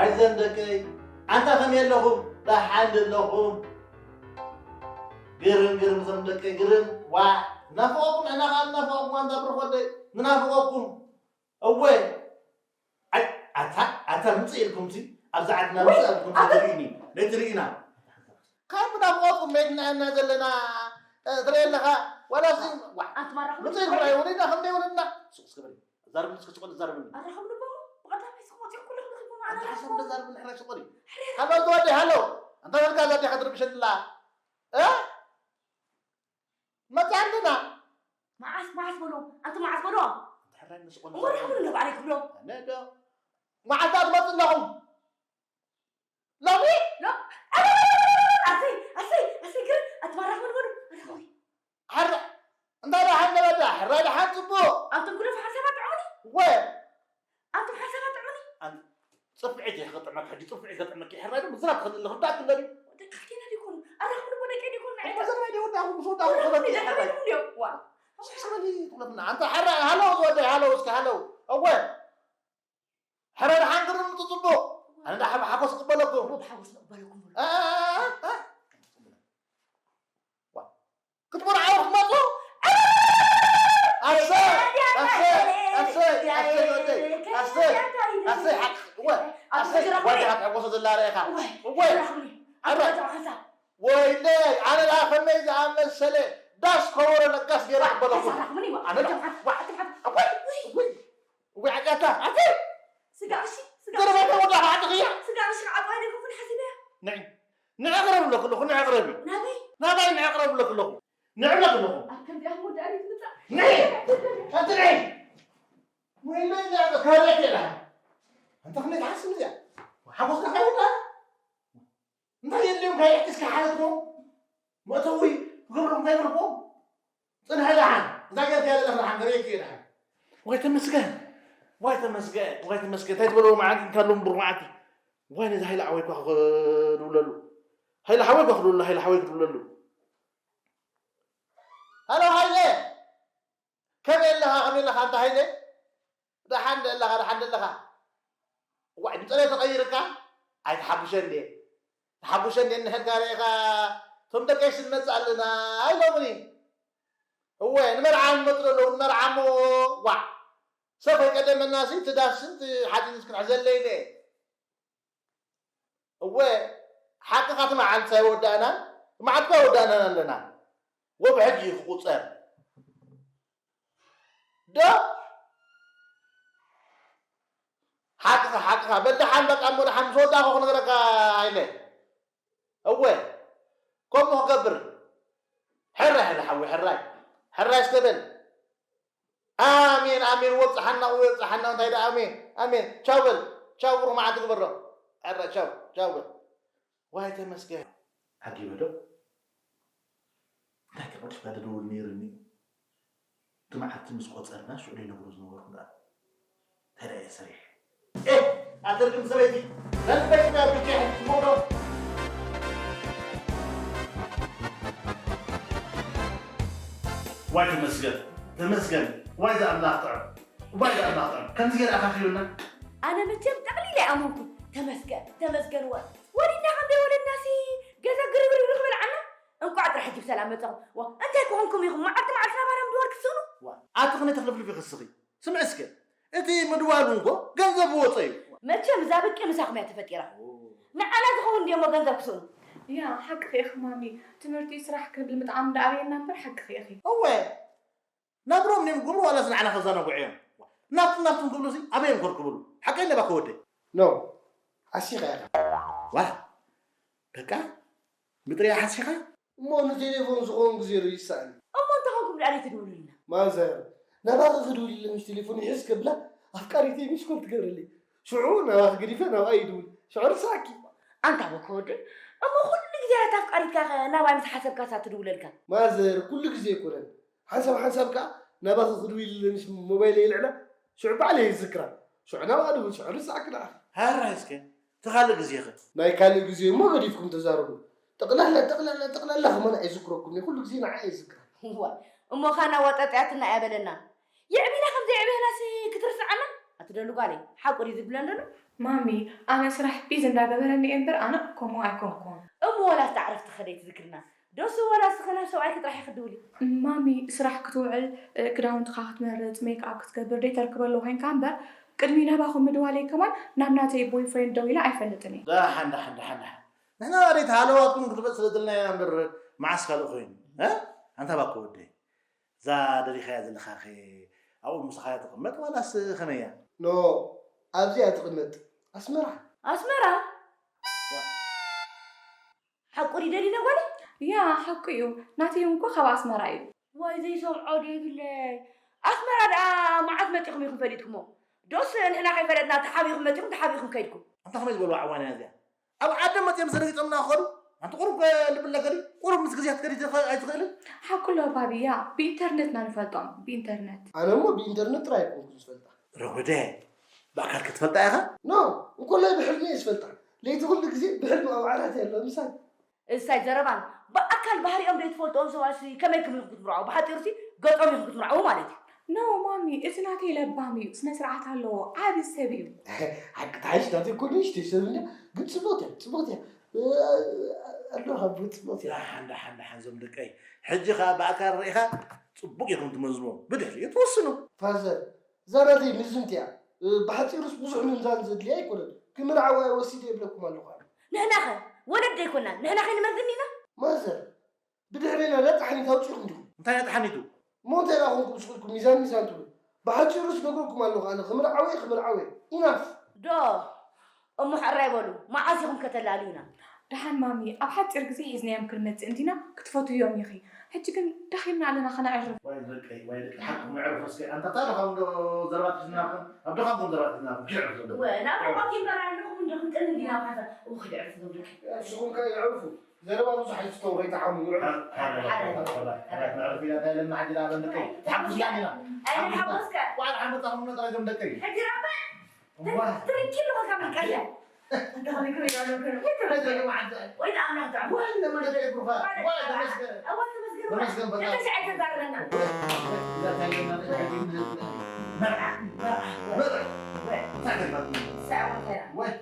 እዘን ደቀይ ኣንታ ከመይ ኣለኹም? ደሓን ዶ ኣለኹም? ግርም ግርም እዞም ደቀይ ግርም። ዋ ናፍቆኩም፣ ንሕና ከኣ ናፍቆኩም ኣንታ ብሩኽ ወደይ ንናፍቆኩም። እወ ኣይ ኣታ ኣታ ምጽእ ኢልኩም ሲ ኣብዛ ዓድና ምጽእ ኢልኩም ትርእዩኒ ነትርእዩና ካብ ናፍቆኩም መድና እና ዘለና ትርኢ ኣለኻ ዋላ ሲ ኣትማራኹም ምጽእ ኢልኩም ኣይወለድና ከም ዘይወለድና ሱቅ ስገበሪ ዛረብኒ እስከ ስቆል ዛረብኒ ኣራኸብኒ ቦ ብቐዳመይ ስቕ ወፂኡ ኩሉ ክንረኽቦ ኣንታ ሓሳብ ዶ ዛረብኒ ሕራይ ስቆል እዩ ሃሎ ዝወዲ ሃሎ ኣንታ ወልካ ዛዲ ከትርብሸላ እ መጽእ ኣለና መዓስ መዓስ በሎ ኣንተ መዓስ በሎ እንተ ሕራይ ንስቆል እሞ ዛረብኒ ንሕብሩ ነባዕለይ ክብሎ ኣነ ዶ መዓልታ ትመጽእ ኣለኹም ሎሚ ሎ ኣሰይ ኣሰይ ኣሰይ ግን ኣትባራኽብኒ በሉ ኣራኸብኒ ሓራ እንታይ ደሓን ነበዳ ሕራይ ደሓን ጽቡቕ ኣንቱም ግደፉ ሓሳባት ጥዑኒ ወ ኣንቱም ሓሳባት ጥዑኒ ኣን ጽፍዒት እየ ክጥዕመካ ሕጂ ጽፍዒት ከጥዕመካ ይሕራይ ዶ ምዝራብ ትኽእል ኣለኹ ዳኣ ትብለኒ ደቂ ሓፍቴና ዲኮኑ ኣራኽብኒ እኮ ደቂ ዲኮኑ ንዓይ እኮ ዘርባይ ዲወዳ ኣኹም ዝወዳ ኣራኽብኒ ክብለካ ይሕራይ ደቂ ዲኮኑ ዲዮም ዋ ኣሰይ ስበሊ ትብለብና ኣንታ ሕራይ ሃለው ዝወደይ ሃለው እስኪ ሃለው እወ ሕረ ደሓን ግርም ጽቡቕ ኣነ ደሓ ብሓጎስ እቕበለኩም ሩብ ሓጎስ ንቕበለኩም በሉ እ፣ እ፣ እ፣ እ። ክትመርዓው ክትመጹ ኣሰይ ኣሰይ ኣሰይ ኣሰይ ወደይ ኣሰይ ኣሰይ ሓቂ እወ ኣሰይ ወዲ ሓቂ ሓጎሶ ዘላ ርኢኻ እወ ኣረ ወይለይ ኣነ ደኣ ከመይ ዝኣመሰለ ዳስ ከበሮ ለጋስ ገይረ ክበለኩም ኣነ እወይ እወይ እወይ ዓጋታ ኣቲ ስጋ እሺ ስጋ ገረባታ ወዳ ሓጥኽያ ስጋ እሺ ዓባይ ነገር ኩን ሓሲበያ ንዒ ንዕቕረብ ኣለኩ ኣለኹ ንዕቕረብ እዩ ናበይ ናባይ ንዕቕረብ ኣለኩ ኣለኹ ንዕብለክ ኣለኹ ኣብ ከምዚኣ ወዳሪ ትምጻእ ንዒ ኣቲ ንዒ ወይለይ ንዕቐ ካርያት የላ ኣንተ ክንደይ ትሓስብ እዚኣ ሓጎስካ ከይወዳ እንታይ የድልዮም ካይ እስኪ ሓለትኩም መእተዊ ክገብሮም እንታይ ይብልኩም ጽንሐ ደሓን እዛ ገርትያ ዘለኽ ደሓን ገበየኪ ደሓን ወይ ተመስገን ወይ ተመስገን ወይ ተመስገን እንታይ ዝበለዎ መዓልቲ እንካሎም ብሩክ መዓልቲ ወይ ነዚ ሃይለ ዓወይ ኳ ክድውለሉ ሃይለ ሓወይ ኳ ክድውለሉ ሃይለ ሓወይ ክድውለሉ ሃሎ ሃይለ ከመይ ኣለኻ ከመይ ኣለኻ ኣንታ ሃይለ ደሓን ዶ ኣለኻ ደሓን ዶ ኣለኻ ዋይ ንጸለይ ተቐይርካ ኣይትሓጉሸን ድየ ተሓጉሸን ድየ እንድሕር ዳርኢኻ እቶም ደቀይሲ ንመጽእ ኣለና ኢሎምኒ እወ ንመርዓ ንመጽእ ኣለዉ ንመርዓ እሞ ዋዕ ሰብ ከይቀደመናሲ እቲ ዳስን እቲ ሓጺንስ ክትሕዘለይ ኢለ እወ ሓቅኻ ትመዓልቲ ኣይወዳእናን ትመዓልቲ ኣይወዳእናን ኣለና ወብሕጂ እዩ ክቁጸር ዶ ሓቅኻ ሓቅኻ በል ደሓን በቃ እሞ ደሓን ምስ ወዳእኹ ክነግረካ ኢለ እወ ከምኡ ክገብር ሕራይ ሕለ ሓዊ ሕራይ ሕራይ እስከ በል ኣሜን ኣሜን ወብፅሓና ወብፅሓና እንታይ ዳ ኣሜን ኣሜን ቻው በል ቻው ብሩክ መዓልቲ ግበሮ ሕራይ ቻው ቻው በል ዋይ ተመስገን ዓጊበ ዶ እንታይ ከቐድሽ ባደደውል ነይርኒ እቲ መዓልቲ ምስ ቆፀርና ሽዑ ይነግሮ ዝነበርኩ ዳ እንታይ ዳ እየ ሰሪሕ ኣተርግም ሰበይቲ ነቲ በይትካ ብቻ ሞዶ ዋይ ተመስገን ተመስገን ዋይ ዝኣምላኽ ጥዑም ዋይ ዝኣምላኽ ጥዑም ከምዚ ገይረ ኣኻኺሉና ኣነ መቸም ጠቕሊለ ኣይኣመንኩን ተመስገን ተመስገን ወ ወሊድና ከም ዘይወለድናሲ ገዛ ግርግርግር ክበልዓና እንቋዕ ጥራሕ ሕጂ ብሰላም መጻኹም ዋ እንታይ ክኾንኩም ኢኹም መዓልቲ መዓልቲ ናባና ምድዋር ክትስእኑ ኣቲ ክነ ተኽልፍልፍ ይኽስኺ ስምዒ እስከ እቲ ምድዋሉ እንኮ ገንዘብ ወፀ እዩ መቸም እዛ ብቂ ምሳኹም እያ ተፈጢራ ንዓና ዝኸውን ድዮሞ ገንዘብ ክስእኑ ያ ሓቅኺ ኢኺ ማሚ ትምህርቲ ስራሕ ክብል ምጥዓም እንዳኣበየና እምበር ሓቅኺ ኢኺ እወ ናብሮም ኔም ግብሩ ዋላስ ንዓና ከዘናግዑ እዮም ናብቱም ናብቱም ክብሉ ሲ ኣበይ እዮም ከርክብሉ ሓቀይ ነባ ከወደይ ኖ ሓሲኻ ኢኻ ዋ በቃ ብጥሪያ ሓሲኻ እሞ ንቴሌፎን ዝኾን ግዜ ርይሳእኒ እሞ እንተኾንኩም ደኣ ትድውሉልና ማዘር ናባኺ ክድውልለ ምስ ቴሌፎን ይሕዝ ከብላ ኣፍቃሪተይ ሚስኮል ትገብረለይ ሽዑ ናባኺ ገዲፈ ናብኣ ይድውል ሽዑ ርሳኪ ኣንታ በኮ ወደይ እሞ ኩሉ ግዜ ናታ ኣፍቃሪትካ ናባይ ምስ ሓሰብካ ሳ ትድውለልካ ማዘር ኩሉ ግዜ ኣይኮነን ሓንሳብ ሓንሳብ ከኣ ናባኺ ክድውልለ ምስ ሞባይለይ ይልዕላ ሽዑ ባዕለይ ይዝክራ ሽዑ ናብኣ ድውል ሽዑ ርሳዕኪ ንዓኺ ሃራይ እስከ እቲ ካልእ ግዜኸ ናይ ካልእ ግዜ እሞ ገዲፍኩም ተዛረቡ ጠቕላላ ጠቕላላ ጠቕላላ ከማን ኣይዝክረኩም እየ ኩሉ ግዜ ንዓ ይዝክራ እዋ እሞ ኻና ወጠጥያትና እያ በለና የዕቢና ከም ዘየዕበየናሲ ክትርስዓና ኣትደሉ ጓለይ ሓቁ ድዩ ዝብለን ደሎ ማሚ፣ ኣነ ስራሕ ቢዝ እንዳገበረኒ እየ እምበር ኣነ ከምኡ ኣይኮንኩን። እሞ ዋላ እታ ዕረፍቲ ከደይ ትዝክርና ዶስ ዋላ እስኸ ናብ ሰብኣይኪ ጥራሕ ኢኺ ትድውሊ? ማሚ፣ ስራሕ ክትውዕል እ፣ ክዳውንትኻ ክትመርጽ ሜክኣፕ ክትገብር ደይተርክበሉ ኮይንካ እምበር ቅድሚ ናባኹም ምድዋለይ ከማን ናብ ናተይ ቦይፍሬንድ ደዊለ ኣይፈልጥን እየ። ዳሓን ዳሓን ዳሓን ዳሓን ንሕና ደይ ተሃለዋትኩም ክትበጽ ስለ ደልና ኢና እምበር መዓስ ካልእ ኮይኑ እ? ኣንታ ባኮ ወደይ እዛ ደሊኻያ ዘለኻኸ ኣብኡ ምሳኻ ትቕመጥ ዋላስ ከመይ እያ? ኖ ኣብዚኣ ትቕመጥ ኣስመራ። ኣስመራ? ሓቁ ድዩ ደሊና ጓለይ? ያ ሓቁ እዩ። ናተይ እውን እኮ ካብ ኣስመራ እዩ። ዋይ ዘይሰምዖ ዶ ይብለይ። ኣስመራ ደኣ መዓስ መጺኹም ኢኹም ፈሊጥኩሞ? ዶስ ንሕና ከይፈለጥና ተሓቢእኩም መጺኹም ተሓቢእኩም ከይድኩም? ኣንታ ከመይ ዝበልዋ ዕዋን እያ እዚኣ? ኣብ ዓዶም መጺኦም ዝረግጾምና ክኸዱ ኣንቲ ቁሩብ ልቢ ኣለካ ድዩ? ቁሩብ ምስ ግዜ ክትከዲ ኣይትኽእልን? ሓቁ ኣሎ ባቢ፣ ያ ብኢንተርነት ኢና ንፈልጦም። ብኢንተርነት። ኣነ እሞ ብኢንተርነት ጥራይ ኣይኮንኩን ዝፈልጣ። ረጉደ ብኣካል ክትፈልጣ ኢኻ? ኖ እንኮላይ ብሕልሚ እየ ዝፈልጣ። ለይቲ ኩሉ ግዜ ብሕልሚ ኣብ ዓራት እየ ኣለዋ ምሳይ። እሳይ ዘረባን ብኣካል ባህሪኦም ዘይትፈልጥኦም ሰባትሲ ከመይ ክም ኢኹም ክትምርዓዉ? ብሓፂሩሲ ገጾም ኢኹም ክትምርዓዉ ማለት እዩ። ኖ ማሚ፣ እዚ ናተይ ለባም እዩ፣ ስነ ስርዓት ኣለዎ፣ ዓቢ ሰብ እዩ። ሓቂ ትሓይሽ ናተይ እኮ ንእሽተይ ሰብ እንድያ፣ ግን ጽብቕቲ እያ፣ ጽብቕቲ እያ። እ፣ ኣለኻ ቡ ጽብቕቲ እያ። ደሓን ደሓን ደሓን ዞም ደቀይ፣ ሕጂ ኸኣ ብኣካል ርኢኻ ጽቡቕ ኢኹም ትመዝንዎ፣ ብድሕሪኡ ትወስኑ። ፋዘር፣ እዛ ናተይ ምዝንቲ እያ። እ፣ ብሓጺሩስ ብዙሕ ምምዛን ዘድልያ ኣይኮነን። ክምርዓዋ እየ ወሲደ ይብለኩም ኣለኹ ኣነ። ንሕናኸ ወለዲ ኣይኮናን፣ ንሕና ከይንመዝን ኢና? ማዘር፣ ብድሕሬና ነጣሕኒት ኣውጺኹም ዲኹም? እንታይ ነጣሕኒቱ? እሞ እንታይ ደኣ ኮንኩም ስቕ ኢልኩም ሚዛን ሚዛን ትብሉ? ብሓጺሩስ ነግረኩም ኣለኹ ኣነ፣ ክምርዓወ እየ፣ ክምርዓወ እየ። ኢናፍ! ዶ እሞ ሕራይ በሉ፣ መዓስ ኢኹም ከተላልዩና? ደሓን ማሚ፣ ኣብ ሓጺር ግዜ ሒዝናዮም ክንመጽእ እንዲና፣ ክትፈትውዮም ኢኺ። ሕጂ ግን ደኺምና ኣለና፣ ከነዕርፍ። ዋይ ደቀይ፣ ዋይ ደቀይ፣ ሓቅኹም የዕርፉ እስከ። ኣንታ፣ ኣብታ ድኻም ዶ ዘረባ ትሕዝናኹም? ኣብ ድኻምኩም ዘረባ ትሕዝናኹም፣ ክዕርፍ ዘሎ። እወ፣ ናብ ዕርፍ። ሮባት ይንበር ኣለኹም እንዶ ክንጥን እንዲና፣ ካዛ። እወ፣ ክዕርፍ ዘሎ። ንስኹም ከ የዕርፉ። ዘረባ ብዙሕ ኣይትስተው፣ ከይትሓሙ፣ ይዕርፉ። ሓ-፣ ሓ-፣ ሓ-፣ ሓ-፣ መዕረፊ ኢላ እንታይ ኢለና ሓዲና በንደቀይ? ተሓጉስና ኢና። ኣይ፣ ተሓጉስና። ሓጎስካ። ዋዕላ ሓመጻኹምና ጥራይ ዞም ደቀይ። ሕጂ ራባ። እዋ። ትርኪ ኣለዎ ካብ ቀለ። እንታይ ከመይ ከመይ ይብሎ ከሎ? ወይ ተመስገን። ወይ ተመስገን። ወይ ተኣምና። ወይ ተመስገን። ወይ ተመስገን። እዋ ተመስገን። ተመስገን በቃ። ሕጂ ኣይተዛረበና። እዛ እንታይ ኢለና? መርዓ። መርዓ። መርዓ። እንታይ ተባለ? ሰዓት እንታይ? ወይ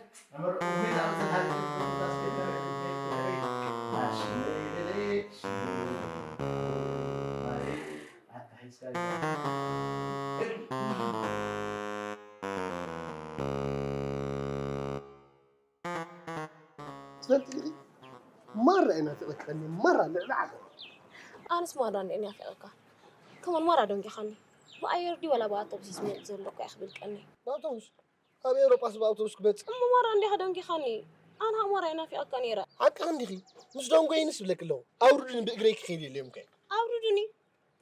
ትፈልጢ ዲኺ? ማራ እየ ናፊቐኪ ቀንየ፣ ማራ ልዕሊ ዓለም። ኣነስ ማራ እንድየ ናፊቐካ። ከማን ማራ ደንጊኻኒ። ብኣየር ድዩ ዋላ ብኣውቶቡስ እዩ ዝመጽእ ዘሎ እኮ እየ ክብል ቀንየ። ብኣውቶቡስ? ኣብ ኤውሮጳስ ብኣውቶቡስ ክመጽእ? እሞ ማራ እንዲኻ ደንጊኻኒ። ኣነ ኸኣ ማራ እየ ናፊቐካ ነይረ። ሓቅኺ እንዲኺ። ምስ ደንጎይንስ እብለኪ ኣለኹ። ኣውርዱኒ ብእግረይ ክኸይድ የድልየኒ እኮ እየ። ኣውርዱኒ?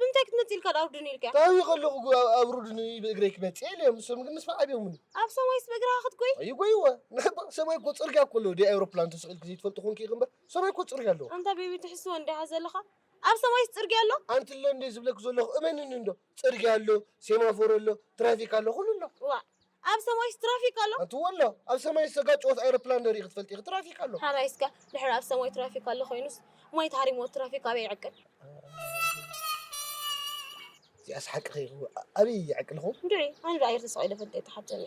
ብምንታይ ክትመጽእ ኢልካ ድኣ ኣውርዱኒ ኢልካ? ታዊኸ ኣለኹ፣ ግ-፣ ኣውርዱኒ ብእግረይ ክመጽእ የድልዮም። ንሶም ግን ምስ ዓብዮምኒ። ኣብ ሰማይስ ብእግርኻ ክትጎይ? ኣይጎይወ። ሰማይ እኮ ጽርግያ እኮ ኣለዎ። ድዩ ኣውሮፕላን ተሰቒልኪ ዘይትፈልጢ ኮንኪ ኢኺ እምበር፣ ሰማይ እኮ ጽርግያ ኣለዎ። ኣንታ ቤቢ ትሕስቦ እንዲኻ ዘለኻ? ኣብ ሰማይስ ጽርግያ ኣሎ? ኣንቲ ኣሎ እንደ ዝብለኪ ዘለኹ እመንኒ እንዶ። ጽርግያ ኣሎ፣ ሴማፎር ኣሎ፣ ትራፊክ ኣሎ፣ ኩሉ ኣሎ። ዋእ፣ ኣብ ሰማይስ ትራፊክ ኣሎ? ኣንቲ ወሎ፣ ኣብ ሰማይ ዝተጋጨወት ኣይሮፕላን ዶ ርኢኺ ትፈልጢ ኢኺ? ትራፊክ ኣሎ። ሓራይ እስከ ድሕሪ ኣብ ሰማይ ትራፊክ ኣሎ ኮይኑስ፣ ማይ ተሃሪምዎ ትራፊክ ኣበይ ይዕቅል? እዚኣስ ሓቅኺ ኢኺ። ኣበይ ይዕቅል ኾን? እንድዒ፣ ኣነ ዶ ኣየር ተሰቒለ ፈልጠ ኣይተሓተኒ።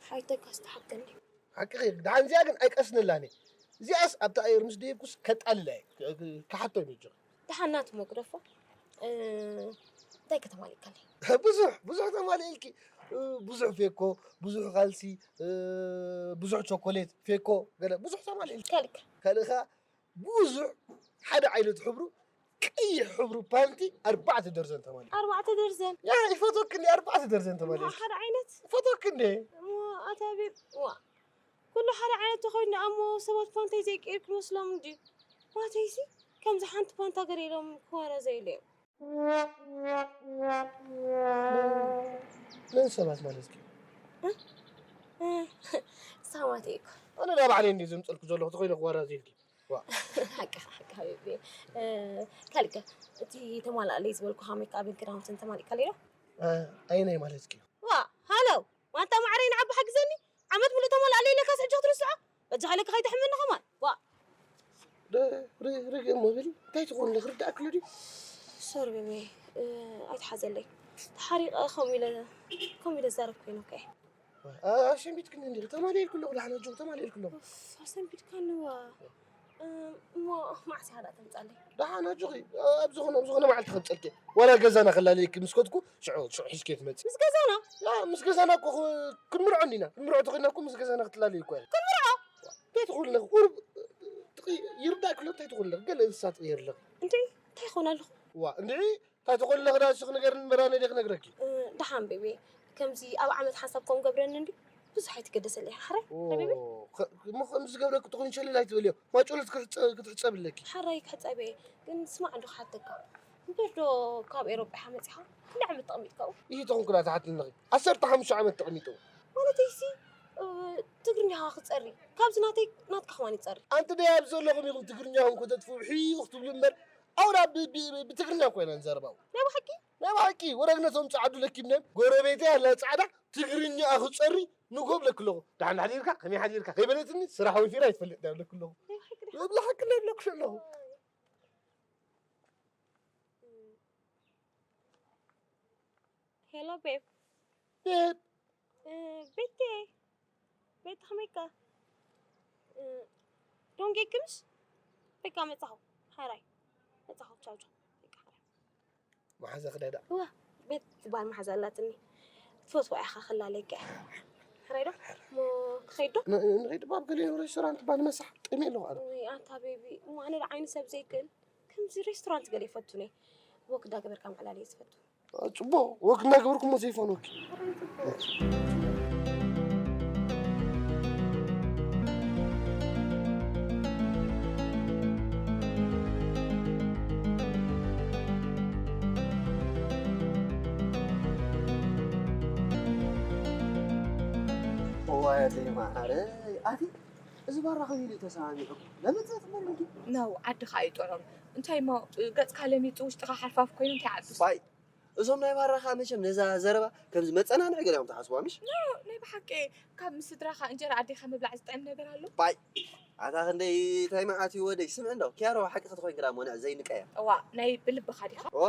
ሓይተካስ ተሓተኒ። ሓቅኺ፣ ደሓን እዚኣ ግን ኣይቀስነላን እየ። እዚኣስ ኣብቲ ኣየር ምስ ደየብኩስ ከጣልላ እየ። ክ-፣ ክ-፣ ክሓቶ እዩ በጃኺ። ደሓን ናቱ መግደፎ፣ እ፣ እንታይ ከተማሊእካለይ? ብዙሕ፣ ብዙሕ ተማሊእልኪ። እ፣ ብዙሕ ፌኮ፣ ብዙሕ ካልሲ፣ እ፣ ብዙሕ ቾኮሌት፣ ፌኮ፣ ገለ ብዙሕ ተማሊእልኪ። ካልእ ከ? ካልእ ከኣ ብዙሕ ሓደ ዓይነት ሕብሩ ቀይሕ ሕብሩ ፓንቲ ኣርባዕተ ደርዘን ተማሊኡ። ኣርባዕተ ደርዘን? ያ፣ ይፈትወኪ እንዴ፣ ኣርባዕተ ደርዘን ተማሊኡ። ሓደ ዓይነት? ይፈትወኪ እንዴ? እሞ ኣታ ቤብ፣ ዋ፣ ኩሉ ሓደ ዓይነት ተኾይኑ ደኣ እሞ ሰባት ፓንታይ ዘይቀይር ክመስሎም እንድዩ። ማተይሲ ከምዚ ሓንቲ ፓንታ ገለ ኢሎም ክዋረዘ ኢለ እዮም። መን ሰባት ማለት እዩ? እ? እ፣ ሳማተይ እኮ። ኣነ ዳ ባዕለይ እንድየ ዘምጸልኩ ዘለኹ፣ ተኾይነ ክዋራዘ ኢልኪ። ዋ። ሓቅኻ፣ ሓቅኻ ቤቢ። እ፣ ካልእ ከ፣ እቲ ተማልኣለይ ዝበልኩኻ ሜክኣፕን ክዳውንትን ተማሊእካለይ ዶ? እ፣ ኣየናይ ማለት እዩ? ዋ፣ ሃሎ፣ ዋንታ ማዕረይ ንዓባ ሓግዘኒ። ዓመት ሙሉእ ተማልኣለይ ኢለካስ ሕጂ ክትርስዖ? በጃኻ ኢለካ ከይተሕምኒ ከማን። ዋ። ር-፣ ር-፣ ርግእ እሞ በሊ፣ እንታይ ትኾን ኢለ ክርድኣኪ ኣሎ ድዩ? ሶሪ ቤቢ፣ እ፣ ኣይትሓዘለይ። ተሓሪቐ ከምኡ ኢለ፣ ከምኡ ኢለ ዝዛረብ ኮይነ እኮ እየ። ኣሰንቢድክኒ እንዲኺ፣ ተማሊእልኩ ኣለኹ፣ ደሓን ኣጆኺ፣ ተማሊእልኩ ኣለኹ። ኡፍ፣ ኣሰንቢድካኒ ዋ። እም፣ እሞ መዓስ ኢኻ ደኣ ተምጻለይ? ደሓን ኣጆኺ፣ ኣብ ዝኾነ፣ ኣብ ዝኾነ መዓልቲ ከምጸልኪ። ዋላ ገዛና ከላለየኪ ምስ ከድኩ፣ ሽዑ፣ ሽዑ ሒዝኪ ትመጺ። ምስ ገዛና? ያ፣ ምስ ገዛና እኮ ክ-፣ ክንምርዖ እንዲና። ክንምርዖ ተኾይና እኮ ምስ ገዛና ክትላለይ እኮ እያ። ክንምርዖ? እንታይ ትኾን ኣለኺ? ቁሩብ ጥቂ-፣ ይርዳእኪ ኣሎ፣ እንታይ ትኾን ኣለኺ? ገለ እንስሳ ትቕየሪ ኣለኺ። እንዴ፣ እንታይ ይኾን ኣለኹ? ዋ፣ እንድዒ፣ እንታይ ትኾን ኣለኺ? ዳ ንስኺ ንገርኒ እምበር ኣነ ድየ ክነግረኪ? እ፣ ደሓን ቤቢ፣ ከምዚ ኣብ ዓመት ሓንሳብ ከም ገብረኒ እንዲ ብዙሕ ኣይትገደሰለይ። ሓራይ፣ ኦ፣ ሓራይ ቤቢ? ከ-፣ እሞ ከምዚ ዝገብረኪ ተኾይኑ ሸለል ኣይትበልዮ። ማጮሎት ክሕጸ-፣ ክትሕጸቢ ኣለኪ። ሓራይ ክሕጸብ እየ፣ ግን ስማዕ እንዶ ክሓተካ። እምበር ዶ ካብ ኤሮጳ ኢኻ መጺኻ? ክንደይ ዓመት ተቐሚጥካ ኣብኡ? ይህ ተኾንኩ ዳ ትሓትኒ ኣለኺ? ዓሰርተ ሓሙሽተ ዓመት ተቐሚጠ። ማለተይሲ፣ እ፣ ትግርኛ ኢኻ ክጸሪ። ካብዚ ናተይ፣ ናትካ ከማን ይጸሪ። ኣንቲ ደይ ኣብ ዘለኹም ኢኹም ትግርኛኹም ከተጥፍኡ ሒኽ ትብሉ እምበር፣ ኣውራ ብ-፣ ብ-፣ ብ-፣ ብትግርኛ እኮ ኢና ንዛረብ ኣብኡ። ናይ ብሓቂ? ናይ ብሓቂ፣ ወረግነቶም ጸዓዱ ለኪብናዮም፣ ጎረቤተይ ኣላ ጻዕዳ፣ ትግርኛኣ ክጸሪ ንጎ ብለኪ ኣለኹ። ደሓን ሓዲርካ፣ ከመይ ሓዲርካ ከይበለትኒ፣ ስራሕ ወፊራ ኣይትፈልጥ እያ ብለኪ ኣለኹ። ናይ ብሓቂ ድኻ? ብሓቂ ናይ ብለኩሽ ኣለኹ። ሄሎ ቤብ። ቤብ። እ፣ ቤቴ። ቤት ከመይካ? እ፣ ዶንጌ ክምሽ? በቃ መጻኹ። ሓራይ። መጻኹ። ቻው ቻው። በቃ ሓራይ። መሓዛ ክዳዳ። እዋ፣ ቤት ትበሃል መሓዛ ኣላትኒ። ትፈትዋ ኢኻ ክላለየካ እያ። ሕራይ ዶ? እሞ ክኸይድ ዶ? ን-፣ ንኸይድ ዶ? ኣብ ገሊኡ ሬስቶራንት ባል መሳሕ ጠምየ ኣለኹ ኣነ። ውይ፣ ኣታ ቤቢ፣ እሞ ኣነ ዶ ዓይኒ ሰብ ዘይክእል? ከምዚ ሬስቶራንት ገለ ይፈቱኒ። ወክ እንዳገበርካ ምዕላል እየ ዝፈቱ። ጽቡቕ፣ ወክ እናገበርኩ እሞ ዘይፋነወኪ። ሕራይ ጽቡቕ። እዋይ ኣደይ መዓረይ፣ ኣቲ እዚ ባራ ከመይ ኢሉ ተሰማሚዑ? ለምን ዘትመልኪ? ነው ዓድኻ ኣይጦሮም። እንታይ እሞ ገጽካ ለሚጹ ውሽጥኻ ሓርፋፍ ኮይኑ እንታይ ዓብስ? ባይ፣ እዞም ናይ ባራ ከኣ መቸም ነዛ ዘረባ ከምዚ መጸናንዒ ገለ እዮም ትሓስብዋ፣ ምሽ? ኖ፣ ናይ ብሓቂ ካብ ምስ ስድራኻ እንጀራ ኣዴኻ ምብላዕ ዝጥዕም ነገር ኣሎ? ባይ፣ ኣታ ክንደይ እንታይ መዓት እዩ ወደይ? ስምዒ እንዶ፣ ኪያሮ ሓቂ ክትኮይን ግዳ እሞ ንዕ ዘይንቀያ። እዋ፣ ናይ ብልብኻ ዲኻ? ኦ፣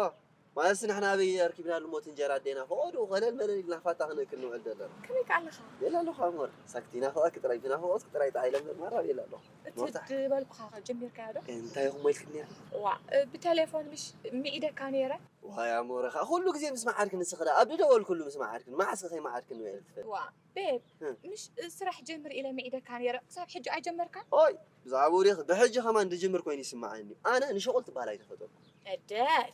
ማለትሲ ንሕና ኣበይ ኣርኪብናሉ ሞት እንጀራ ኣዴና ፈቐድኡ ኸለል መለል ኢልና ፋታ ክንእክል ንውዕል ዘለና። ከመይ ከ ኣለኻ? ቤላ ኣለኹ ኣሞር። ሳክቲ ናፍቐኪ ጥራይ፣ ብናፍቖትኪ ጥራይ ተዓይለ እምበር ማራ ቤላ ኣለኹ። እቲ ሞርታ። ዝበልኩኻ ኸ ጀሚርካዮ ዶ? እንታይ ኢኹም ኢልክኒ ነይርኪ? ዋ፣ እ፣ ብቴሌፎን ምሽ ሚዒደካ ነይረ? ዋይ ኣሞረ፣ ኸኣ ኩሉ ግዜ ምስ መዓርክኒ ንስኺ ደኣ ኣብ ዝደወልኩሉ ምስ መዓርክኒ፣ መዓስ ከ ከይመዓርክኒ ውዒለ ትፈልጢ? ዋ፣ ቤብ፣ እ። ምሽ፣ እ፣ ስራሕ ጀምር ኢለ ሚዒደካ ነይረ፣ ክሳብ ሕጂ ኣይጀመርካን? ኦይ፣ ብዛዕባኡ ዲኺ ብሕጂ ኸማን ዝጅምር ኮይኑ ይስምዓኒ። ኣነ ንሸቑል ትበሃል ኣይተፈጠርኩን። እደል።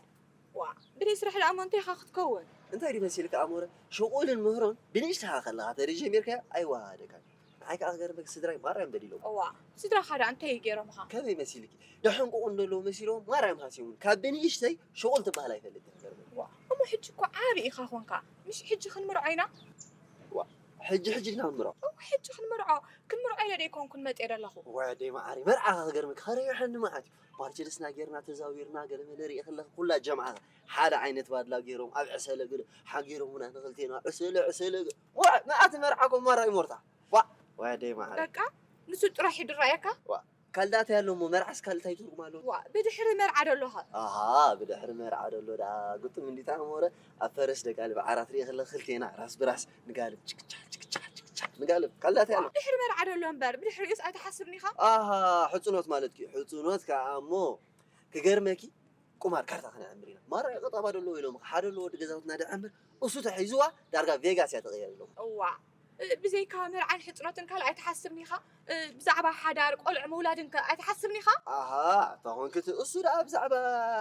ዋ፣ ብደይ ስራሕ ደኣ እሞ እንታይ ኢኻ ክትከውን? እንታይ ድዩ መሲልካ ኣሞረ? ሽቑልን ምህሮን ብንእሽተኻ ከለኻ ተደይ ጀሚርካዮ ኣይወሃሃደካን። ንዓይ ከኣ ክገርመኪ ስድራይ ማርያም በዲሎም። እዋ፣ ስድራኻ ደኣ እንታይ እዩ ገይሮምኻ? ከመይ መሲልኪ? ደሕንቁቑ እንደለዉ መሲሎም ማርያም ሃስዮምኒ። ካብ ብንእሽተይ ሽቑል ትበሃል ኣይፈልጥን ክገርመኪ። ዋ፣ እሞ ሕጂ እኮ ዓቢ ኢኻ ኾንካ። ምሽ ሕጂ ክንምርዖ ኢና? ዋ፣ ሕጂ ሕጂ ኢልና ክንምርዖ? እዋ፣ ሕጂ ክንምርዖ። ክንምርዖ ኢለ ደይኮንኩን መጽየ ዘለኹ። ወደይ መዓረይ፣ መርዓኻ ክገርመኪ ከረይሐኒ መዓት እዩ። ፓርቸደስና ጌርና ተዛዊርና ገለ መለ ሪኢ ከለኺ ኩላ ጀምዓኻ ሓደ ዓይነት ባድላ ጌሮም ኣብ ዕሰለ ገለ ሓጊሮምና ንኽልቴና ዕሰለ ዕሰለ ገ-፣ ዋ፣ መኣት መርዓ ኮ ማራ ይሞርታ። ዋ፣ ወደይ መዓረይ። በቃ ንሱ ጥራሕ እዩ ድረኣየካ? ዋ፣ ካልዳት ያለሞ መርዓስ ካልታይ ትርጉም ኣለዎ? ዋ፣ ብድሕሪ መርዓ ደሎኻ? ኣሃ፣ ብድሕሪ መርዓ ደሎ ደኣ ግጥም እንዲታ ኣሞረ ኣብ ፈረስ ደጋልብ ዓራት ሪኢ ከለኺ ክልቴና ራስ ብራስ ንጋልብ ችክቻ ችክቻ ችክቻ ንጋልብ ካልዳት ያለ። ድሕሪ መርዓ ደሎ እምበር ብድሕሪኡስ ኣይትሓስብን ኢኻ? ኣሃ፣ ሕጽኖት ማለት እዩ። ሕጽኖት ከኣ እሞ ክገርመኪ ቁማር ካርታ ክነዕምር ኢና። ማራ ቀጠባ ደሎ ኢሎም ሓደ ኣሎ ወዲ ገዛውትና ደዕምር እሱ ተሒዝዋ ዳርጋ ቬጋስ እያ ተቐየር ኢሎም። እዋ፣ እ፣ ብዘይካ መርዓን ሕጽኖትን ካልእ ኣይትሓስብን ኢኻ? እ፣ ብዛዕባ ሓዳር፣ ቆልዑ ምውላድን ከ ኣይትሓስብን ኢኻ? ኣሃ፣ ተኾንኪ እቲ እሱ ደኣ ብዛዕባ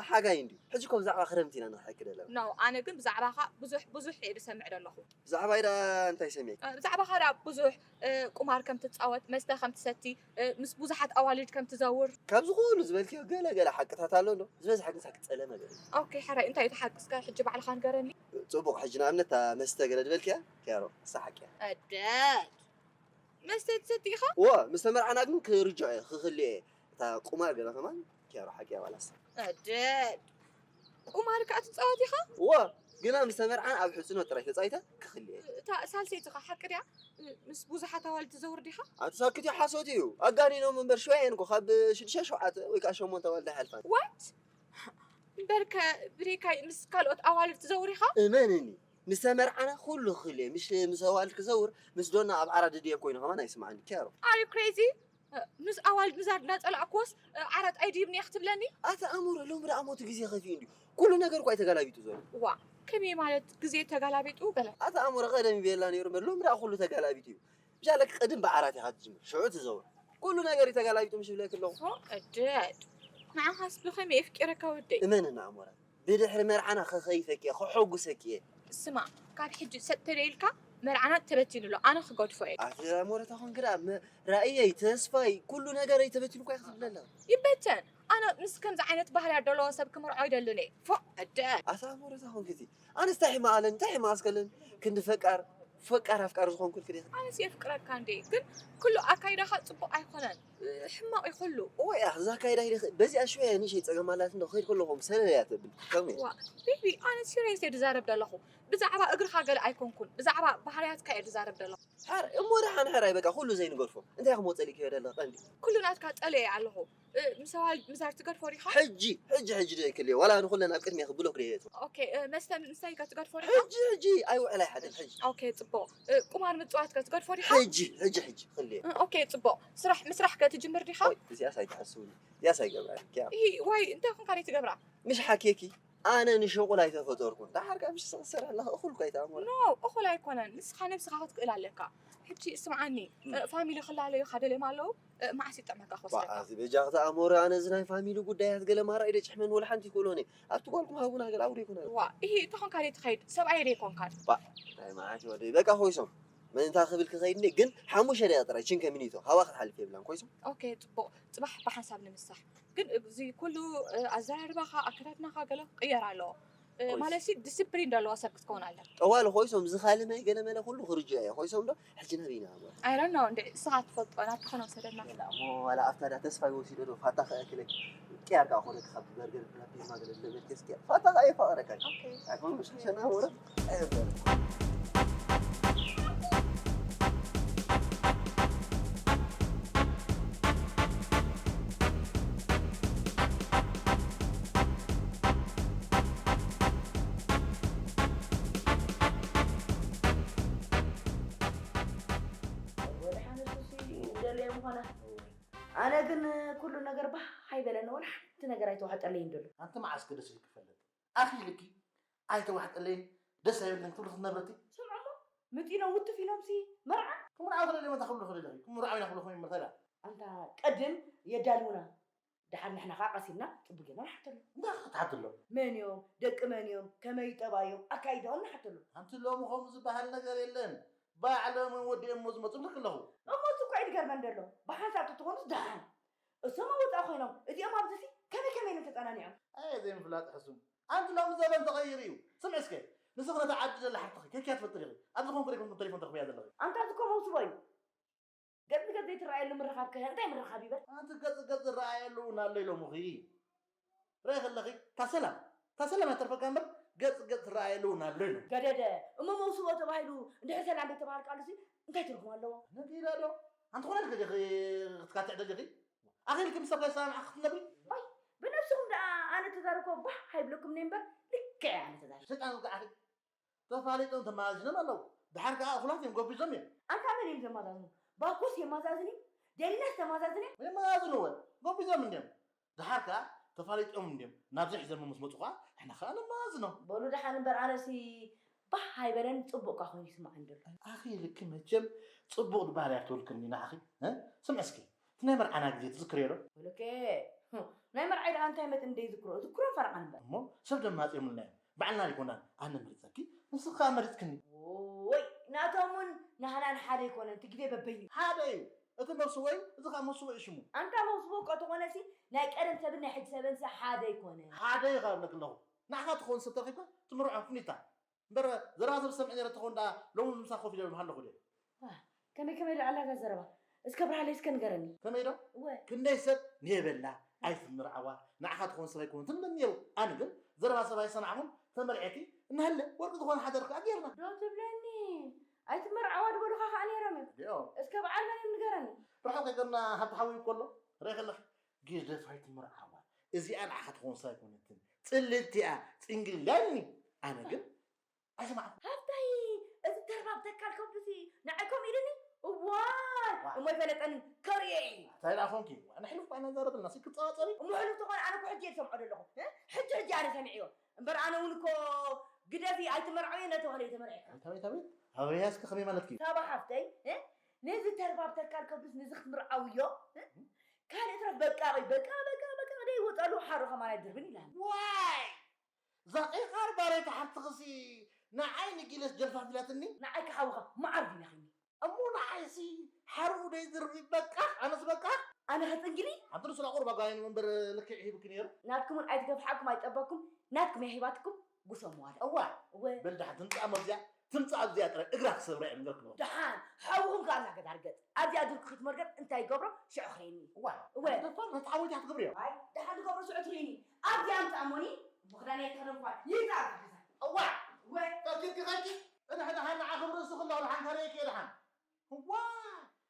ሓጋይ እንድዩ። ሕጂ እኮ ብዛዕባ ክረምቲ ኢና ንሓቂ ደለና። ኖ፣ ኣነ ግን ብዛዕባኻ ብዙሕ፣ ብዙሕ እየ ዝሰምዕ ዘለኹ። ብዛዕባይ ደኣ እንታይ ሰሚዕኪ? እ፣ ብዛዕባኻ ደኣ ብዙሕ፣ እ፣ ቁማር ከም ትጻወት፣ መስተ ከም ትሰቲ፣ እ፣ ምስ ብዙሓት ኣዋልድ ከም ትዘውር። ካብዚ ኩሉ ዝበልክዮ ገለ ገለ ሓቅታት ኣሎ እንዶ፣ ዝበዝሐ ግን ሳክት ጸለመ ገለ። ኦኬ፣ ሕራይ፣ እንታይ እዩ እቲ ሓቂ? እስከ ሕጂ ባዕልኻ ንገረኒ። ጽቡቕ፣ ሕጂ ንኣብነት እታ መስተ ገለ ዝበልክያ፣ ኪያሮ፣ እሳ ሓቂ እያ። እደድ። መስተ ትሰቲ ኢኻ? እወ፣ ምስ ተመርዓና ግን ክርጅዖ እየ፣ ክኽልኦ እየ። እታ ቁማር ገለ ከማን፣ ኪያሮ፣ ሓቂ እያ ዋላስ። እደድ። ቁማር ከኣ ትጻወት ኢኻ? እወ፣ ግና ምስ ተመርዓና ኣብ ሕጽኖት ጥራይ ተጻዊተ ክኽልኦ እየ። እታ ሳልሰይቲ ኸ ሓቂ ድያ? ምስ ብዙሓት ኣዋልድ ትዘውር ዲኻ? ኣቲ ሳክት እዩ፣ ሓሶት እዩ። ኣጋኒኖም እምበር ሽወየን እኮ ካብ ሽዱሽተ ሸውዓተ ወይ ከኣ ሸሞንተ ኣዋልድ ኣይሓልፋን። ዋት? እምበርከ ብደይካይ ምስ ካልኦት ኣዋልድ ትዘውር ኢኻ? እመንኒ፣ ምስ ተመርዓና ኩሉ ክህሉ እየ። ምሽ ምስ ኣዋልድ ክዘውር ምስ ዶና ኣብ ዓራት ድድየ ኮይኑ ከማን ኣይስምዓኒ። ኪያሮ። Are you crazy? ምስ ኣዋልድ ምዛር እናጸላእኩዎስ ዓራት ኣይድይብኒ እየ ክትብለኒ? ኣታ ኣሞረ፣ ሎሚ ደኣ ሞት ግዜ ከፊኡ እንድዩ። ኩሉ ነገር እኳ እዩ ተገላቢጡ ዘሎ። ዋ፣ ከመይ ማለት ግዜ ተጋላቢጡ ገለ? ኣታ ኣሞረ፣ ቀደም ይቤላ ነይሩ እምበር ሎሚ ደኣ ኩሉ ተገላቢጡ እዩ። ብሻለክ ቅድም ብዓራት ኢኻ ትጅምር ሽዑ ትዘውር። ኩሉ ነገር እዩ ተገላቢጡ ምሽ ብለክ ኣለኹ። ፎ እደድ ንዓኻስ ብኸመይ የፍቂረካ ወደይ? እመንና ኣሞረ፣ ብድሕሪ መርዓና ከኸይፈኪ እየ፣ ከሐጉሰኪ እየ። ስማ፣ ካብ ሕጂ ሰጥ ተደይልካ መርዓና ተበቲኑ ኣሎ፣ ኣነ ክገድፎ እየ። ኣቲ ኣሞረ ታኾንኪ ደኣ መ- ራእየይ፣ ተስፋይ፣ ኩሉ ነገረይ ተበቲኑ እኳ ክትብለ ኣለኻ። ይበተን። ኣነ ምስ ከምዚ ዓይነት ባህርያት ደለዎ ሰብ ክምርዖ ኣይደልን እየ። ፎእ እደ። ኣታ ኣሞረ ታኾንኪ እቲ ኣነስ እንታይ ሕማቕ ኣለኒ እንታይ ሕማቕ እስከለኒ ክንዲ ፈቃር ፈቃር ኣፍቃሪ ዝኾንኩልኪ ዲኺ? ኣነስ የፍቅረካ እንዴ ግን ኩሉ ኣካይዳኻ ጽቡቕ ኣይኮነን። ሕማቕ እዩ ኩሉ። እወ ያኽ እዛ ኣካይዳ ኢለ በዚኣ ሽወያ ንእሽተይ ጸገም ኣላት እንዶ ከይድ ከለኹም ሰለል እያ ተብል። ከምኡ እየ። ዋ ቤቢ ኣነ ሲሪየስ እየ ዝዛረብ ዘለኹ። ብዛዕባ እግርኻ ገለ ኣይኮንኩን ብዛዕባ ባህርያትካ እየ ዝዛረብ ዘለኹ። ሓር እሞ ደሓን ሕራይ በቃ ኩሉ ዘይንገድፎ እንታይ ኢኹም ወጸሊክዮ ደለ ቀንዲ። ኩሉ ናትካ ጠልየ ኣለኹ። ምሳዋል ምዛር ትገድፎ ዲኻ? ሕጂ ሕጂ ሕጂ ዶ ይክልዮ ዋላ ንኩለን ኣብ ቅድሚያ ክብሎክ ዶ የቱ። ኦኬ መስተ ምስታይ ከ ትገድፎ ዲኻ? ሕጂ ሕጂ ኣይውዕል ኣይሓድር ሕጂ። ኦኬ ጽቡቕ። ቁማር ምጽዋት ከ ትገድፎ ዲኻ? ሕጂ ሕጂ ሕጂ ክልዮ። ኦኬ ጽቡቕ። ስራሕ ምስራሕ ከ ትጅምር ዲኻ? ኦይ እዚኣስ ኣይትሓስብኒ። እዚኣስ ኣይገብራን። ኪያ። ይሂ ዋይ እንታይ ኮንካ ደይ ትገብራ? ምሽ ሓኬኪ ኣነ ንሹቁል ኣይተፈጠርኩን። ደሓር ከኣ ምሽ ሰራሕላ እኹል እኳ ኣይተኣምሮ። ኖ እኹል ኣይኮነን። ንስኻ ነብስኻ ክትክእል ኣለካ። ሕጂ ስምዓኒ ፋሚሊ ክላለዩኻ ደልዮም ኣለዉ። መዓስ ይጥዕመካ ክወስደካ? እዚ በጃኺ ተኣምሮ ኣነ እዚ ናይ ፋሚሊ ጉዳያት ገለ ማራ ኢደ ጭሕመኒ ወላ ሓንቲ ይክእሎን እየ። ኣብቲ ጓልኩም ሃቡና ገለ ኣውሪ ይኩና። ዋ ኢሂ እታ ኮንካ ደይ ትኸይድ ሰብኣየ ደይ ኮንካ? ባ ናይ መዓት ወደይ በቃ ኮይሶም ምእንታ ክብል ክኸይድ እንደ ግን ሓሙሽተ ደቂቃ ጥራይ ችንከ ሚኒቶ ሃባ ክትሓልፍ የብላን ኮይሶም። ኦኬ ጽቡቕ ጽባሕ ብሓንሳብ ንምሳሕ ግን እዚ ኩሉ ኣዘራርባኻ ኣከዳድናኻ ገለ ክቕየር ኣለዎ። ማለትሲ ዲስፕሊን ዘለዎ ሰብ ክትከውን ኣለካ። ጠዋሊ ኮይሶም ዝኻልመ ገለመለ ኩሉ ክርጅኦ እየ ኮይሶም ዶ ሕጂ ናበይ ኢና ኣሞ። I don't know እንዴ እስኻ ትፈልጦ ናብቲ ኾነ ውሰደና። የላ እሞ ዋላ ኣብታ ዳ ተስፋይ ወሲዶ ዶ ፋታ ከእክለኪ ቅያር ከኣ ኮነ ካብ በርገር ናብ ፒዝማ ገለ ዝለመድከ እስኪ ፋታ ከኣ የፋቕረካ። Okay. ኣይኮነ ምሽ ሸና ወረ ኣይበረ። ወድሓን እሱሲ ደለየ ምኾነ ኣነ ግን ኩሉ ነገር ባህ ኣይበለኒ ወላ ሓንቲ ነገር ኣይተዋሕጠለይን ደሎ ኣንቲ መዓስ ክደስ ኢልኪ ፈለጥ ኣኺ ኢልኪ ኣይተዋሕጠለይን ደስ ኣይብልን ክትብሊ ክትነብረቲ ስምዖሞ ምጢኖ ውትፍ ኢሎምሲ መርዓ ክምርዓው ክደሊ መታ ክብሉ ክደሊ ክምርዓው ኢና ክብሉ ክምርታ ኢላ ኣንታ ቀድም የዳልውና ደሓር ንሕና ከዓ ቀሲልና ፅቡቅ ጌርና ንሓተሎም። እንታይ ክትሓተሎም? መን እዮም? ደቂ መን እዮም? ከመይ ጠባዮም? ኣካይዳኦም ንሓተሎም። ኣንቲ ሎሚ ከምኡ ዝበሃል ነገር የለን። ባዕሎም እዮም ወዲኦሞ ዝመፁ እብለኪ ኣለኹ። እሞ እዚ እኮ እዩ ዝገርመኒ ዘሎ። ብሓንሳብ ተትኾኑስ ደሓን። እሶም ኣብ ወፃኢ ኮይኖም እዚኦም ኣብዚሲ ከመይ ከመይ ኢሎም ተፀናኒዖም? ኣየ ዘይምፍላጥ ሕሱም። ኣንቲ ሎሚ ዘበን ተቐይሩ እዩ። ስምዒ እስከ ንስኺ ነታ ዓዲ ዘላ ሓፍትኺ ከይድኪ እያ ትፈልጢ ዲኺ? ኣብዚ ኮንኩ ዲኹም ቴሌፎን ተረኽብያ ዘለኺ? ኣንታ እዚ እኮ መውስቦ እዩ። ገጽ ንገጽ ዘይትረኣየሉ ምርኻብ ከ እንታይ ምርኻብ ይበል? ኣንቲ ገጽ ገጽ ዝረኣየሉ እውን ኣሎ ኢሎምኺ። ርኣይ ከለኺ እታ ሰላም እታ ሰላም እያ ትተርፈካ እምበር ገጽ ገጽ ትረኣየሉ እውን ኣሎ ኢሎም። ገደደ እሞ መውስቦ ተባሂሉ እንድሕር ሰላም ዘይተባሃልካሉሲ እንታይ ትርጉም ኣለዎ? ነጊራ ዶ ኣንቲ ኾነ ኢልኪ ዲኺ ክትካትዕ ደሊኺ? ኣኺልኪ ምስ ሰብ ከይሰማምዓኺ ክትነብሪ? ባይ ብነብስኹም ደኣ ኣነ ተዛረብኩ ባህ ኣይብለኩምን እየ እምበር ልክዕ እየ ኣነ ተዛሪበ። ሰይጣን ዝወግኣኺ። ተፋሊጦም ተመዛዚኖም ኣለዉ። ደሓር ከኣ እኹላት እዮም፣ ጎቢዞም እዮም። ኣንታ መን እዮም ዘማዛዝኑ? ባኮስ የማዛዝን እዩ? ደሊናስ ተማዛዝን እያ? የመዛዝንወ፣ ጎቢዞም እንድዮም። ደሓር ከኣ ተፋሊጦም እንድዮም ናብዚ ሒዞሞ ምስ መጹ ከኣ ንሕና ከኣ ነመዛዝኖም። በሉ ደሓን እምበር ኣነሲ ባህ ኣይበለን፣ ጽቡቕ እኳ ኮይኑ ይስምዓኒ ዘሎ። ኣኺ ኢልኪ መቸም ጽቡቕ ድበሃል እያ ትብልክኒ ንዓኺ። እ? ስምዒ እስኪ፣ እቲ ናይ መርዓና ግዜ ትዝክርዮ ዶ? በሉከ፣ ናይ መርዓይ ደኣ እንታይ መጠን ደይዝክሮ፣ እዝክሮ ፈረቓን እምበር። እሞ ሰብ ደማጺኦምልና እዮም። ባዕልና ኣይኮናን ኣነ መሪጸኪ ንስኺ ከኣ መሪጽክኒ። ዎይ ናቶም እውን ናህናን ሓደ ኣይኮነን እቲ ግዜ በበይኑ እዩ። ሓደ እዩ እቲ መብስቦ እዩ እዚ ከኣ መብስቦ እዩ ሽሙ። ኣንታ መብስቦ እኳ ተኾነሲ ናይ ቀደም ሰብን ናይ ሕጂ ሰበንሲ ሓደ ኣይኮነን። ሓደ እዩ ከኣ እብለኪ ኣለኹ። ንዓኻ ትኸውን ሰብ ተረኺብካ ትምርዖ ኩኒታ እምበር ዘረባ ሰብ ዝሰምዕ ነይረ ተኾን ደኣ ሎሚ ምሳኺ ኮፍ ኢለ ምሃለኹ ድየ። ከመይ ከመይ ዶ ኣላ እዛ ዘረባ? እስከ ኣብርሃለይ እስከ ንገረኒ። ከመይ ዶ? እወ። ክንደይ ሰብ ንየበላ ኣይትምርዓዋ ንዓኻ ትኾን ሰብ ኣይኮነትን ትብለኒ ነይሩ። ኣነ ግን ዘረባ ሰብ ኣይሰማዕኹን ተመርዒኺ እንሃለ ወርቂ ዝኾነ ሓዳር ከኣ ጌርና። ዶ ትብለኒ? ኣይትምርዓዋ ድበሉኻ ከኣ ነይሮም እዮም። ድኦም። እስከ በዓል መን እዮም ንገረኒ። ርሑቕ ከይገርና ሃብቲ ሓወይ እኮ ኣሎ። ርኣይ ከለኺ ግደፍ ኣይትምርዓዋ እዚኣ ንዓኻ ትኾን ሰብ ኣይኮነትን ጽልልቲ እያ ጽንግል ኢላኒ። ኣነ ግን ኣይሰማዕኩ። ሃፍታይ፣ እዚ ተርባብ ተካል ከብዱሲ ንዓይ ከምኡ ኢሉኒ። እዋይ፣ ዋ። እሞ ይፈለጠኒ፣ ከርእዮ እዩ። እንታይ ደኣ ኾንኪ? ንሕሉፍ ባይና ዘረብልና ሲ ክትጸባጸቢ? እሞ ሕሉፍ ተኾነ ኣነ እኮ ሕጂ እየ ዝሰምዖ ዘለኹ። እ? ሕጂ ሕጂ ኣነ ሰሚዕዮ። እምበር ኣነ እውን እኮ ግደፊ ኣይትመርዓዊ እናተባህለ እየ ተመርዒካ። ኣቤት ኣቤት ኣቤት። ኣበያ እስከ ከመይ ማለትኪ? ሳባ ሓፍተይ፣ እ? ነዚ ተርባብ ተካል ከብዱስ ነዚ ክትምርዓውዮ? እ? ካልእ ትረፍ በቃ በቃ በቃ በቃ ደይ ወጣሉ ሓሩ ከማን ኣይድርብን ኢላኒ። ዋይ! ዛቂቃር ባሬታ ሓንቲ ክሲ ንዓይ ንጊለስ ጀልፋፍ ኢላትኒ። ንዓይ ክሓውኻ መዓር ዲናኺኒ። እሞ ንዓይሲ ሓርኡ ደይ ዝርቢ በቃ ኣነስ በቃ። ኣነ ከጽንግሊ ሓንቲ ንስላ ቁርባ ጋይን መንበር ልክዕ ሂብኪ ነይሩ። ናትኩምን ኣይትገፍሓኩም ኣይጠበኩም ናትኩም የሂባትኩም ጉሰሙ ዋላ። እዋ እወ በል ደሓን ትምጻእ መግዚኣ ትምጻእ ኣብዚኣ ጥራይ እግራ ክሰብራ እየ ምገርክኖ። ደሓን ሓውኹም ከኣ እናገዳ ርገጽ ኣብዚኣ ዱር ክትመርገጽ እንታይ ይገብሮ ሽዑ ክርእየኒ። እዋ እወ ደፋር ነቲ ሓወይታ ክትገብርዮ። ኣይ ደሓን ትገብሮ ሽዑ ትርእኒ ኣብዚኣ ምጻእ እሞኒ ብኽዳን ኣይትኸደን እኳ ይምጻእ ኣብዛ ገዛ። እዋ እወ ፈኪርኪ ኸኪ እድሕድሓን ንዓ ክብሪ እሱ ክለኹ ደሓን ከርእየኪ እየ ደሓን። እዋ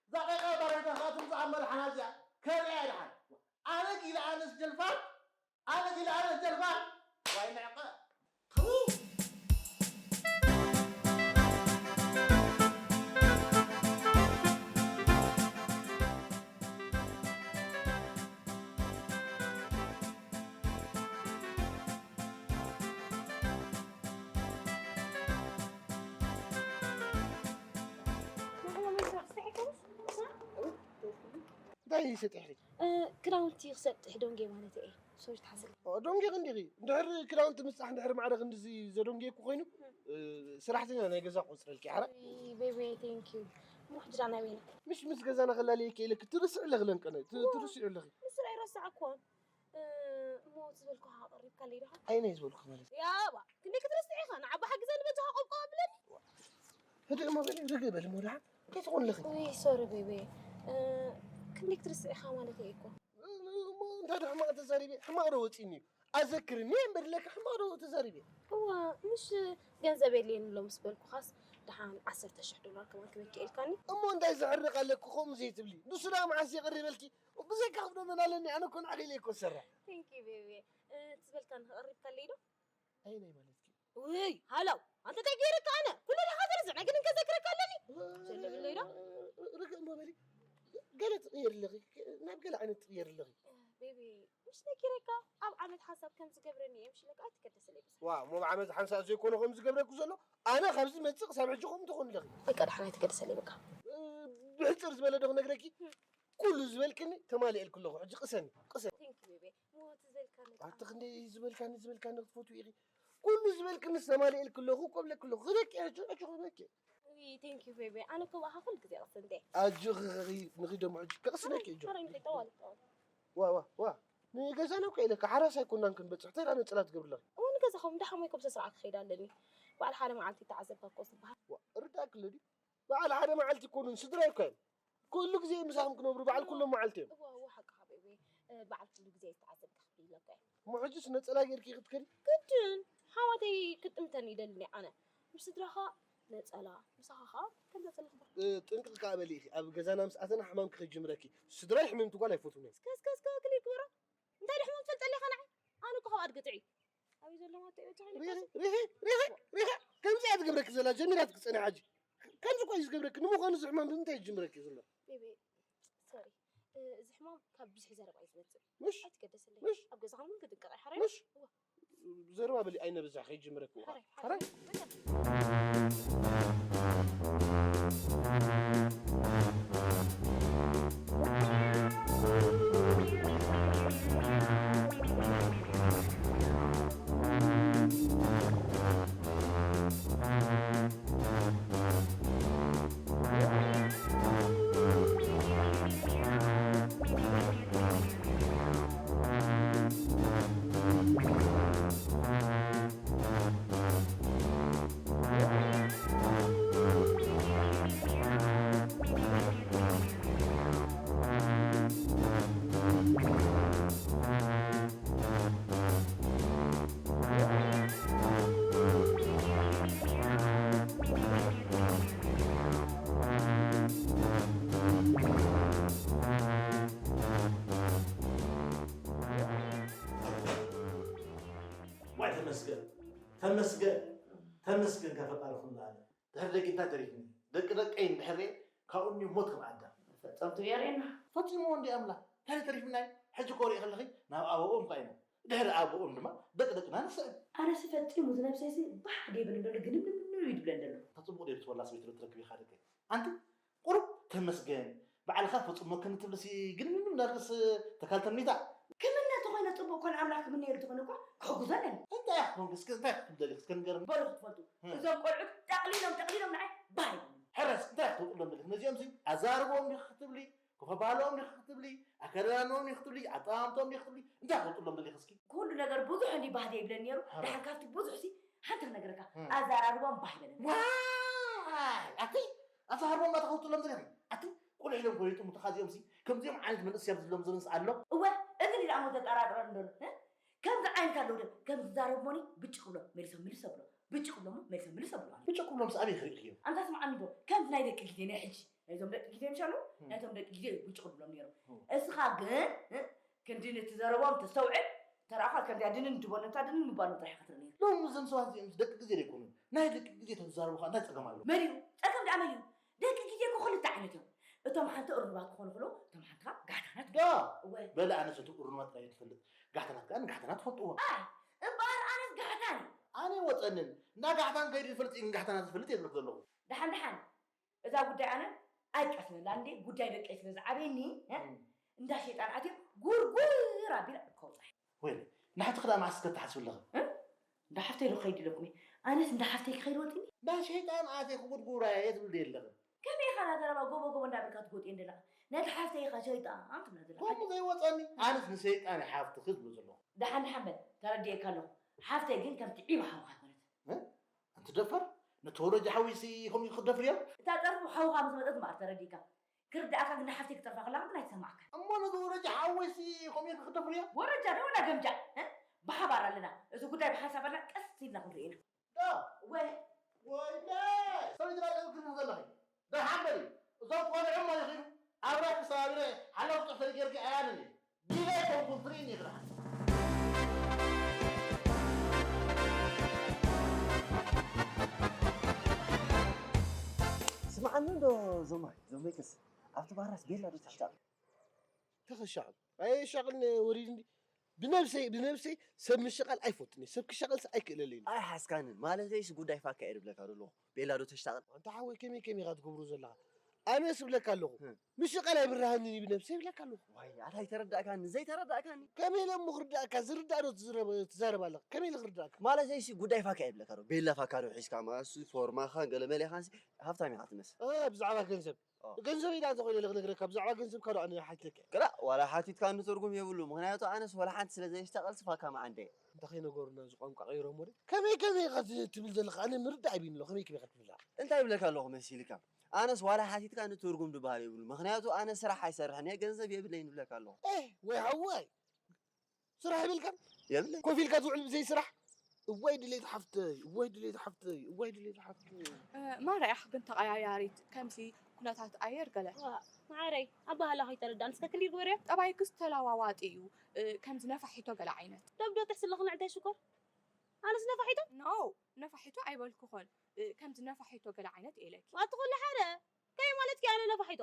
እዛ ቀይቀ ባሬታ ኸኣ ትምጻእ እሞ ደሓን ኣብዚኣ ከርእያ እየ ደሓን። ኣነ ጊለ ኣነስ ጀልፋር ኣነ ጊለ ኣነስ ጀልፋር ዋይ ንዕቀ። እንታይ ሰጢሕኺ? ክዳውንቲ ክሰጥሕ ዶንጌ ማለት እየ። ሶሪ ትሓስብ። ኦ፣ ዶንጌ ክንዲኺ? እንድሕር ክዳውንቲ ምስጣሕ እንድሕር ማዕረ ክንድዚ ዘዶንጌኩ ኮይኑ፣ እ፣ ሰራሕተኛ ናይ ገዛ ቆጽረልኪ፣ ሓራይ? ይ፣ ቤቢ፣ ቴንክ ዩ። እሞ ሕጂ ደኣ ናይ በይና? ምሽ ምስ ገዛና ከላልየኪ ኢለኪ ትርስዒ ኣለኺ ለንቀነ፣ ት-፣ ትርስዒ ኣለኺ። ንሱ ደኣ ኣይረሳዕኩዎን። እ፣ እሞ ዝበልኩኻ ኣቐሪብካለይ ዲኻ? ኣየናይ ዝበልኩ ማለት? ያባ፣ ክንደይ ክትርስዒ ኢኻ? ንዓባ ሓግዘኒ በጃኻ ቆብቆብ ኣብለኒ። ህድእ እሞ በሊ፣ ርግእ በሊ እሞ ደሓን። እንታይ ትኾን ኣለኺ? ውይ፣ ሶሪ ቤቢ። እ፣ ክንደይ ክትርስዒ ኢኻ ማለተይ እኮ። እሞ እንታይ ዶ ሕማቕ ተዛሪበ? ሕማቕ ዶ ወጺኒ እዩ? ኣዘክርኒ እየ እምበር ለካ ሕማቕ ዶ ተዛሪበ? እዋ፣ ምሽ ገንዘብ የድልየኒ ኣሎ ምስ በልኩኻስ ደሓን ዓሰርተ ሽሕ ዶላር ከማን ክበኪ ኢልካኒ። እሞ እንታይ ዘሕርቕ ኣለኪ ከምኡ ዘይትብሊ? ንሱ ደኣ መዓስ የቕርበልኪ? ብዘይካ ክብዶ መን ኣለኒ? ኣነ እኮ ንዓኺ ኢለ እኮ ዝሰርሕ። ቴንክ ዩ ቤቢ። እ፣ እቲ ዝበልካኒ ከቕሪብካለይ ዶ? ኣየናይ ማለትኪ? ውይ ሃለው ኣንተ እንታይ ገይረካ ኣነ ኩሉ ዲኻ ትርዝዕ ናይ ግድን ከዘክረካ ኣለኒ። ዘለብለይ ዶ? ርግእ እሞ በሊ። ገለ ትቕየሪ ኣለኺ። ናብ ገለ ዓይነት ትቕየሪ ኣለኺ። ቤቢ ምሽ ነጊረካ ኣብ ዓመት ሓንሳብ ከም ዝገብረኒ እየ ምሽ ኢለካ ኣይትገደሰለይ ብዙሕ። ዋ እሞ ብዓመት ሓንሳብ ዘይኮነ ከም ዝገብረኪ ዘሎ ኣነ ካብዚ መጽእ ክሳብ ሕጂ ከምኡ ትኾኒ ኣለኺ። በቃ ደሓን ኣይትገደሰለይ በቃ። ብሕጽር ዝበለ ዶ ክነግረኪ? ኩሉ ዝበልክኒ ተማሊኤልኪ ኣለኹ ሕጂ ቅሰኒ ቅሰኒ። ቴንክ ዩ ቤቢ። ሞት ዝበልካኒ ኣቲ ክንደይ ዝበልካኒ ዝበልካኒ ክትፈትዊ ኢኺ። ኩሉ ዝበልክኒ ተማሊኤልኪ ኣለኹ እኮ ብለኪ ኣለኹ ክበኪ ሕጂ ሕጂ ክበኪ። ዊ ቴንክ ዩ ቤቢ ኣነ እኮ ብኣኻ ኩሉ ግዜ ቅስንተ። ኣጆኺ ንኺድ ደሞ ሕጂ ከቕስነኪ እጆ። ኧረ ንኺድ ጠዋል ጠዋል። ዋ ዋ ዋ ንገዛና እኮ ኢለካ ሓራስ ኣይኮናን ክንበጽሕ ተራ ነጽላ ትገብርለኺ። እወ ንገዛኹም ደሓሞይ ኮም ስርዓት ክኸይድ ኣለኒ። በዓል ሓደ መዓልቲ ተዓዘብካ እኮ ዝበሃል። ዋ ርዳእኪ ኣሎ ድዩ። በዓል ሓደ መዓልቲ እኮ ን ስድራይ እኮ እዮም። ኩሉ ግዜ ምሳኹም ክነብሩ በዓል ኩሎም መዓልቲ እዮም። እዋ እዋ ሓቅኻ ቤቢ በዓል ኩሉ ግዜ ዝተዓዘብካ ክብል ኢለካ እየ። እሞ ሕጅስ ነፀላ ጌርኪ ክትከዲ? ግድን ሓዋተይ ክጥምተኒ ይደሊ ኣነ ምስ ስድራኻ ነፀላ ምሳኻ ከዓ ከም ነፀላ ክበር። ጥንቅቕ ከዓ በሊ ኢኺ ኣብ ገዛና ምስ ኣተና ሕማም ክኽጅምረኪ ስድራይ ሕምምቲ ጓል ኣይፈትውን እዮም። እስከ እስከ እስከ ክሊል ግበራ እንታይ ድሕሞ ትፈልጠለይ ኸ ንዓይ ኣነ እኮ ካብ ኣድጊ ጥዑይ ኣበይ ዘሎ ማቶ እዩ ወጃ ሪኺ ሪኺ ሪኺ ሪኺ ከምዚ እያ ትገብረኪ ዘላ ጀሚራት ክፀንሕ ሕጂ ከምዚ እኮ እዩ ዝገብረኪ ንምዃኑ እዚ ሕማም ብምንታይ እዩ ዝጅምረኪ ዘሎ ቤቢ ሶሪ እዚ ሕማም ካብ ብዝሒ ዘረባ እዩ ዝመፅእ ምሽ ኣይትገደሰለይ ምሽ ኣብ ገዛኹም እውን ክጥንቀቕ እዩ ሓራይ ምሽ እዋ ዘረባ በሊ ኣይነበዛሕ ከይጅምረኪ እዋ ሓራይ ሓራይ ሓራይ ዋይ ተመስገን ተመስገን ተመስገን ከፈጣሪ ኩሉ ዓለም። ድሕሪ ደቂ እንታይ ተሪፍኒ? ደቂ ደቀይ እንድሕር ሪኤ፣ ካብኡ እኒ ሞት ከም ኣዳም። ፈጸምቱ የርእየና። ፈጺምዎ እንዲ ኣምላኽ። እንታይ ተሪፍናይ? ሕጂ እኮ ሪኢ ከለኺ ናብ ኣበኦም እኳ ኢና። ድሕሪ ኣበኦም ድማ ደቂ ደቅና ንስዕብ። ኣነሲ ፈጺሙ እዚ ነብሰይሲ ባህ ደይብል እንደሎ ግንምንምንም እዩ ድብለን ዘሎ። ተጽቡቕ ደይ ትወላ ሰበይቲ ዶ ትረክብ ኢኻ ደቀይ? ኣንቲ ቁሩብ ተመስገን። ባዕልኻ ፈጽሞ ክንትብልሲ ግንምንም እንዳልክስ ተካል ተምኒታ። ክምነ ተኾይነ ጽቡቕ ኮነ ኣምላኽ ክምነየሉ ተኾይነ እኳ ክሕግዞ ኣለኒ። እንታይ ክትኮንኪ እስከ እንታይ ክትብደሊ እስከ ንገርኒ። በሉ ክትፈልጡ። እም። እዞም ቆልዑት ጠቕሊሎም ጠቕሊሎም ንዓይ ባይ። ሕረስ እንታይ ክትውጥሎም ደሊክ? ነዚኦም ሲ ኣዛርቦም ዲኺ ክትብሊ፣ ኮፈ ባህሎም ዲኺ ክትብሊ፣ ኣከዳድኖም ዲኺ ክትብሊ፣ ኣጠማምቶም ዲኺ ክትብሊ፣ እንታይ ክትውጥሎም ደሊክ እስኪ? ኩሉ ነገር ብዙሕ እንዲ ባህዲ ይብለኒ ነይሩ። ሕረስ። ድሓር ካብቲ ብዙሕ ሲ ሓንቲ ክነግረካ። እም። ኣዛራርቦም ባህ ይበለኒ። ዋይ! ኣቲ ኣዛርቦም ኣታ ክትውጥሎም ደሊክ? ኣቲ ቁልሕ ኢሎም ኮይጡ ምተኻዚኦም ሲ ከምዚኦም ዓይነት መንእሰያት ዝሎም ዘመንስ ኣሎ? እወ፣ እዚ ንዳእሞ ዘጠራጥረን ዘሎ። እ? ከምዚ ዓይነት ኣለዉ ዶ? ከም ዝዛረብሞኒ ብጭ ክብሎ፣ መልሶም ምልስ ኣብሎ። ብጭ ክብሎሞ፣ መልሶም ምልስ ኣብሎ። ብጭ ክብሎም ሲ ኣበይ ክርእኽዮም? ኣንታ ስምዓኒ ዶ? ከምዚ ናይ ደቂ ግዜ ናይ ሕጂ። ናይዞም ደቂ ግዜ ምሽ ኣለዉ? እም። ናይቶም ደቂ ግዜ እዩ ብጭ ክብሎም ነይሮም። እም። እስኻ ግን፣ እ? ክንዲ ነቲ ዘረቦም ተስተውዕል፣ ተራእኻ ከምዚኣ ድንን ድቦን ነታ ድንን ምባሎም ጥራሕ ኢኻ ትርኢ ነይሩ። ሎሚ እዞም ሰባት እዚኦም ምስ ደቂ ግዜ ዶ ኣይኮኑን? ናይ ደቂ ግዜ ተዝዛረቡ ኸኣ እንታይ ጸገም ኣለዎ? መን እዩ? ጸገም ደኣ መን እዩ? ደቂ ግዜ እኮ ክልተ ዓይነት እዮም። እቶም ሓንቲ እሩባት ክኾኑ ከለዉ፣ እቶም ሓንቲ ኸኣ ጋሕታናት። ዳ! እወ። በለ ኣነስ እቲ እሩባት ጥራይ እየ ትፈልጥ። ጋሕታናት ከኣ ንጋሕታናት ትፈልጥዎ። ኣይ፣ እምበኣር ኣነስ ጋሕታን እየ። ኣነ ወጸንን። እንዳ ጋሕታን ከይዱ ዝፈልጥ እዩ፣ ንጋሕታናት ዝፈልጥ እየ ዝብለክ ዘለኹ። ደሓን ደሓን። እዛ ጉዳይ ኣነ ኣይቀስነላ እንዴ፣ ጉዳይ ደቀይ ስለ ዝዓበየኒ፣ እ? እም። እንዳ ሸይጣን ኣትየ ጉርጉር ኣቢለ ከውፅኣ። ወይለ፣ ንሓትኺ ደኣ መዓስ እስከ ትሓስቢ ኣለኺ? እ? እንዳ ሓፍተይ ዶ ክኸይድ ኢለኩም እየ? ኣነስ እንዳ ሓፍተይ ክኸይድ ወፂኒ? እንዳ ሸይጣን ኣትየ ክጉርጉራ እየ ትብል ዶ የለኽን? ከመይ ኢኻ እዛ ዘረባ ጎቦ ጎቦ እንዳበልካ ትጎጥየን ዘለኻ? ነቲ ሓፍተይ ኢኻ ሸይጣን ትብላ ዘለኻ። ከምኡ ዘይወፀኒ፣ ኣነስ ንሰይጣን እየ ሓፍትኺ ዝብሎ ዘለኹ። ደሓን ደሓን በል፣ ተረዲኤካ ኣለኹ። ሓፍተይ ግን ከምቲ ዒባ ሓውኻ ኣይኮነት። እ? ኣንቲ ደፋር፣ ነቲ ወረጃ ሓወይሲ ከምኡ ክትደፍርዮ? እታ ጸርፊ ሓውኻ ምስ መጸት እምበኣር ተረዲእካ። ክርድኣካ ግን ንሓፍተይ ክጸርፋ ከለኻ ግን ኣይተሰማዕካን። እሞ ነቲ ወረጃ ሓወይሲ ከምኡ ክትደፍርዮ? ወረጃ ዶ ወላ ገምጃ? እ? ብሓባር ኣለና። እዚ ጉዳይ ብሓንሳብ ኣለና ቀስ ኢልና ክንርኢ ኢና። ዶ? ወይ? ወይለ! ሰበይቲ ዳኣ ክትብሊ ዘለኺ? ደሓን በሊ። እዞም ቆልዑ እሞ ይኺዱ። ኣብራክ ሰባቢረ ሓላው ጥሕተሪ ጌርኪ ኣያንን እዩ። ዲበ ኣይኮንኩን ትርእይኒ ኢኺ ደሓን። ስምዓኒ ዶ ዞማይ፣ ዞመይከስ ኣብቲ ባራስ ቤላ ዶ ተሽጣቕ? ተኸሻቕል። ኣየሻቕልን ወሪድ እንዲ ብነብሰይ፣ ብነብሰይ ሰብ ምሽቓል ኣይፈቱን እየ። ሰብ ክሻቐልስ ኣይክእለለይን። ኣይሓስካንን። ማለተይስ ጉዳይ ፋካ እየ ዝብለካ ዘለኹ። ቤላ ዶ ተሽጣቕል? ኣንታ ሓወይ ከመይ ከመይ ኢኻ ትገብሮ ዘለኻ? ኣነስ እብለካ ኣለኹ። ህ። ምሽቓል ኣይብርሃንን እዩ ብነብሰይ እብለካ ኣለኹ። ዋይ፣ ኣታ ኣይተረዳእካኒ፣ ዘይተረዳእካኒ። ከመይ ኢለ እሞ ክርዳእካ? ዝርዳእ ዶ ትዝረብ-፣ ትዛረብ ኣለኻ? ከመይ ኢለ ክርዳእካ? ማለተይሲ ጉዳይ ፋካ እየ ዝብለካ ዶ? ቤላ ፋካ ዶ ሒዝካ? ማሱ ፎርማኻን ገለመሌኻንሲ ሃብታም ኢኻ ትመስል። እ፣ ብዛዕባ ገንዘብ። ኦ። ገንዘብ ኢላ እንተ ኮይነ ኢለ ክነግረካ፣ ብዛዕባ ገንዘብካ ዶ ኣነ ሓቲተካ? ግዳ፣ ዋላ ሓቲትካኒ ትርጉም የብሉ። ምኽንያቱ ኣነስ ዋላ ሓንቲ ስለ ዘየሽተቐልሲ ፋካ መዓንደ እየ። እንታይ ከይነገሩና እዚ ቋንቋ ቀይሮሞ ዶ? ከመይ ከመይ ኢኻ ት-፣ ትብል ዘለኻ? ኣነ ምርዳእ ኣይብይን ኣሎ። ከመይ ከመይ ኢኻ ትብል ዘለኻ? እንታይ ይብለካ ኣለኹ መሲልካ? ኣነስ ዋላ ሓቲትካኒ ትርጉም ዝበሃል የብሉ። ምኽንያቱ ኣነ ስራሕ ኣይሰርሕን እየ፣ ገንዘብ የብለይን ይብለካ ኣለኹ። ኤህ፣ ወይ ሓወይ። ስራሕ የብልካን? የብለይ። ኮፍ ኢልካ ትውዕል ብዘይ ስራሕ? እዋይ ድሌት ሓፍተይ፣ እዋይ ድሌት ሓፍተይ፣ እዋይ ድሌት ሓፍተይ። እ፣ ማራ ኢኻ ግን ተቐያያሪት፣ ከምዚ ኩነታት ኣየር ገለ። ዋ፣ ማዓረይ፣ ኣባህላ ከይተረዳእን እስከ ክሊር ግበርዮ። ጠባይክስ ተለዋዋጢ እዩ፣ እ፣ ከምዚ ነፋሒቶ ገለ ዓይነት። ደብዶ ጥሕሲ ኣለኺ ንዕዳይ ሽኮር? ኣነስ ነፋሒቶ? ኖ፣ ነፋሒቶ ኣይበልኩኹን፣ እ፣ ከምዚ ነፋሒቶ ገለ ዓይነት እየ ኢለኪ። ኣቲ ኩሉ ሓደ፣ ከመይ ማለትኪ ኣነ ነፋሒቶ?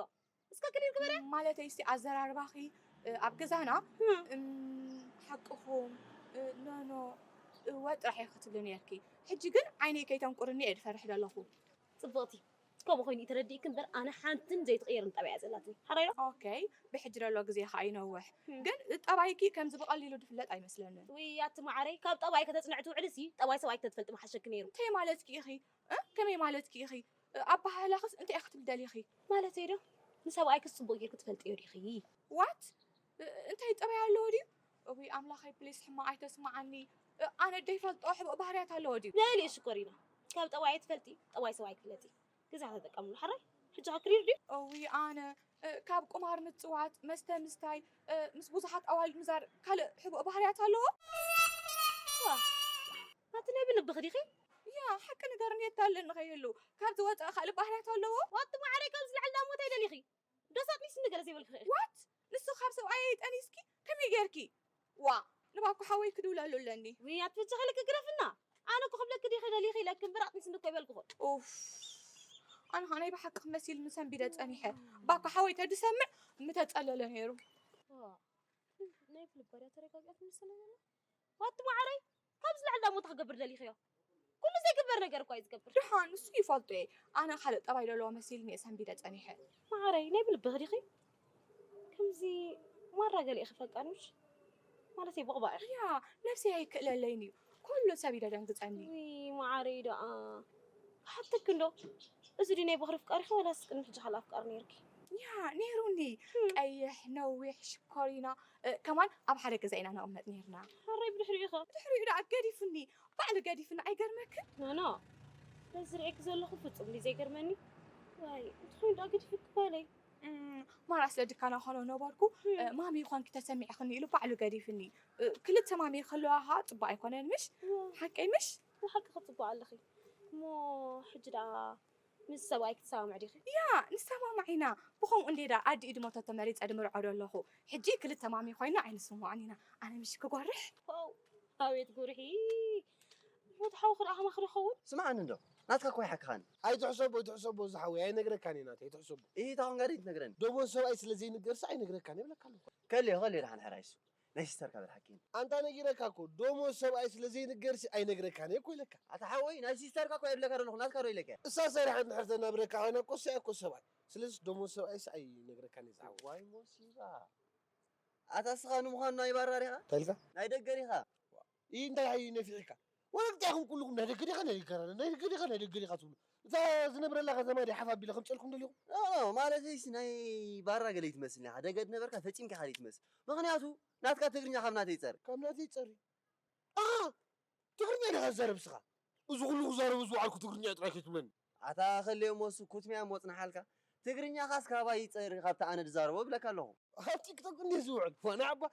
እስከ ክሊር ግበርያ። ማለተይ እስቲ ኣዘራርባኺ፣ እ፣ ኣብ ገዛና፣ እም። እም፣ ሓቅኹም፣ እ፣ ኖ፣ ኖ፣ እወ ጥራሕ ኢኺ ክትብሊ ነይርኪ። ሕጂ ግን ዓይነይ ከይተንቁርኒ እየ ዝፈርሕ ዘለኹ። ጽብቕቲ፣ ከምኡ ኮይኑ እዩ ተረዲእኪ እምበር ኣነ ሓንትን ዘይትቕየርን ጠባይ እያ ዘላትኒ። ሓራይ ዶ? ኦኬ፣ ብሕጂ ዘሎ ግዜ ኸኣ ይነውሕ። እም። ግን ጠባይኪ ከምዚ ብቐሊሉ ዝፍለጥ ኣይመስለንን። ውይ ኣቲ መዓረይ፣ ካብ ጠባይ ከተጽንዒ ትውዕሊ ሲ ጠባይ ሰብኣይ ተትፈልጢ ምሓሸኪ ነይሩ። እንታይ ማለትኪ ኢኺ? እ? ከመይ ማለትኪ ኢኺ? እ፣ ኣበሃህላኽስ እንታይ ኢኺ ክትብሊ ደሊኺ? ማለተይ ዶ? ንሰብኣይክስ ጽቡቕ ጌርኪ ትፈልጥዮ ዲኺ? ዋት? እ፣ እንታይ ጠባይ ኣለዎ ድዩ? እውይ ኣምላኸይ ፕሊስ ሕማቕ ኣይተስምዓኒ። እ፣ ኣነ ደይፈልጦ ሕቡእ ባህርያት ኣለዎ ድዩ? ልዕሊኡ ሽኮሪና ካብ ጠባይ ኣይትፈልጢ፣ ጠባይ ሰብኣይ ክፍለጢ። ግዜ ተጠቀምሉ ሓራይ። ሕጂ ክሪር ድዩ? እውይ ኣነ፣ እ፣ ካብ ቁማር ምጽዋት፣ መስተ ምስታይ፣ እ፣ ምስ ብዙሓት ኣዋልድ ምዛር ካልእ ሕቡእ ባህርያት ኣለዎ? ዋ፣ ኣቲ ናይ ብልብኺ ዲኺ? ያ፣ ሓቂ ንገርኒ የታልለኒ ከይህሉ። ካብዚ ወጻኢ ካልእ ባህርያት ኣለዎ? ዋቲ ማዕረይ ካብዚ ልዕሊ ዳሞ እንታይ ደሊኺ? ዶ ሳጥኒስ ንገለ ዘይበልኪ ኽእል? ዋት? ንሱ ካብ ሰብኣየይ ጠኒስኪ? ከመይ ጌርኪ? ዋ፣ ንባኩ ሓወይ ክድውለሉ ኣለኒ። ውይ፣ ኣቲ ፍቺ ኸልክ ግረፍና። እኮ ክብለኪ ዲኺ ደሊኺ ኢለኪ እምበር ኣጥንስኒ እኮ ይበልኩ እኮ። ኡፍ፣ ኣነ ኸኣ ናይ ብሓቂ መሲልኒ ሰንቢደ ጸኒሐ። ባካ ሓወይ ተድሰምዕ ምተጸለለ ነይሩ። ዋ፣ ናይ ብልባ ድያ ተረጋጊኣ ትመስል ዘላ? ዋቲ ማዓረይ፣ ካብዚ ላዕሊ ዳሞ እንታይ ክገብር ደሊኽዮ? ኩሉ ዘይግበር ነገር እኳ እዩ ዝገብር። ደሓን ንሱ ይፈልጦ እየ። ኣነ ካልእ ጠባይ ዘለዎ መሲልኒ እየ ሰንቢደ ጸኒሐ። ማዓረይ፣ ናይ ብልብኺ ዲኺ? ከምዚ ማራ ገሊእኺ ፈቃር ምሽ? ማለተይ ብቕባዕ ኢኺ። ያ፣ ነብሰይ ኣይክእለለይን እዩ። ኩሉ ሰብ ይደደንግጸኒ። ውይ፣ ማዓረይ ደኣ። ክሓተኪ እንዶ፣ እዚ ድዩ ናይ በኽሪ ፍቃር ኢኺ ወላስ ቅድሚ ሕጂ ካልእ ኣፍቃሪ ነይርኪ? ያ፣ ነይሩኒ። ህም። ቀይሕ፣ ነዊሕ፣ ሽኮሪና፣ እ፣ ከማን ኣብ ሓደ ገዛ ኢና ንቕመጥ ነይርና። ሕራይ ብድሕሪኡ ኸ? ብድሕሪኡ ደኣ ገዲፉኒ። ባዕሉ ገዲፉኒ፣ ኣይገርመክን? ኖ፣ ኖ። በዚ ርእየኪ ዘለኹ ፍጹም ድዩ ዘይገርመኒ? ዋይ፣ እንተኾይኑ ደኣ ገዲፉኪ ጓለይ። እም፣ ማራ ስለ ድካና ኾኖ ነበርኩ። እም። እ፣ ማሚ ኾንኪ ተሰሚዕኽኒ ኢሉ ባዕሉ ገዲፍኒ። እ፣ ክልተ ማሚ ከለዋ ኸዓ ጽቡቕ ኣይኮነን፣ ምሽ? እዋ። ሓቀይ፣ ምሽ? ብሓቂ ክጽቡቕ ኣለኺ። እሞ ሕጂ ደኣ ምስ ሰብኣይ ክትሰማምዕ ዲኺ? ያ፣ ንሰማማዕ ኢና። ብኸምኡ እንዴ ደኣ ኣዲኡ ድመቶ ተመሪጸ ድምርዖ ዶ ኣለኹ። ሕጂ ክልተ ማሚ ኮይና ኣይንስምዖን ኢና። ኣነ ምሽ ክጎርሕ? ዋው፣ ኣቤት ጉርሒ። ሞት ሓውኺ ደኣ ከማኺ ዶ ኸውን? ስምዓኒ እንዶ፣ ናትካ እኮ ኣይሓክኻን። ኣይትሕሰቦ፣ ኣይትሕሰቦ፣ እዚ ሓወይ፣ ኣይነግረካን እየ ናተይ፣ ኣይትሕሰቦ። ኢሂ፣ እታ ኾንካ ደይትነግረኒ? ደሞዝ ሰብኣይ ስለ ዘይንገርሲ ኣይነግረካን እየ ብለካ ኣለኹ። ከልዮ፣ ከልዮ፣ ደሓን ሕራይ እሱ። ናይ ሲስተርካ በል ሓኪም። ኣንታ ነጊረካ እኮ፣ ደሞዝ ሰብኣይ ስለ ዘይንገርሲ ኣይነግረካን እየ እኮ ኢለካ። ኣታ ሓወይ፣ ናይ ሲስተርካ እኮ እየ ብለካ ዘለኹ፣ ናትካ ዶ ኢለካ? እሳ ሰሪሓ እንድሕር ተናብረካ ኮይና እኮ፣ እሳ እያ እኮ ሰብኣይ። ስለዚ ደሞዝ ሰብኣይሲ ኣይነግረካን እየ ዝሓወይ። ዋይ ሞሲባ። ኣታ እስኻ ንምዃኑ ናይ ባራ ዲኻ? እንታይ ኢልካ? ናይ ደገ ዲኻ? ኢ እንታይ ሓዩ ነፊሕካ? ወረግታ ኢኹም ኩልኹም ናይ ደገ ዲኻ፣ ናይ ደገ ዲኻ፣ ናይ ደገ ዲኻ፣ ናይ ደገ ዲኻ ትብሉ። እታ ዝነብረላ ከተማ ድያ ሓፍ ኣቢለ ከምጽልኩም ደሊኹም? ኖ፣ ኖ፣ ማለተይሲ ናይ ባራ ገለ ይትመስል ኢኻ። ደገ ድነበርካ ፈጺምካ ኢኻ ዘይትመስል። ምኽንያቱ ናትካ ትግርኛ ካብ ናተይ ይጸሪ። ካብ ናተይ ይጸሪ? ኣሃ! ትግርኛ ዲኻ ትዛረብ እስኻ? እዚ ኩሉ ክዛረብ ዝወዓልኩ ትግርኛ ጥራይ ከይትብለኒ። ኣታ ከልዮ እሞ እሱ ኩትምያ እሞ ጽንሓልካ። ትግርኛኻስ ካባይ ይጸሪ ካብቲ ኣነ ድዛረቦ እብለካ ኣለኹ። ኣብ ቲክቶክ እንድየ ዝውዕል። ዋና ኣባ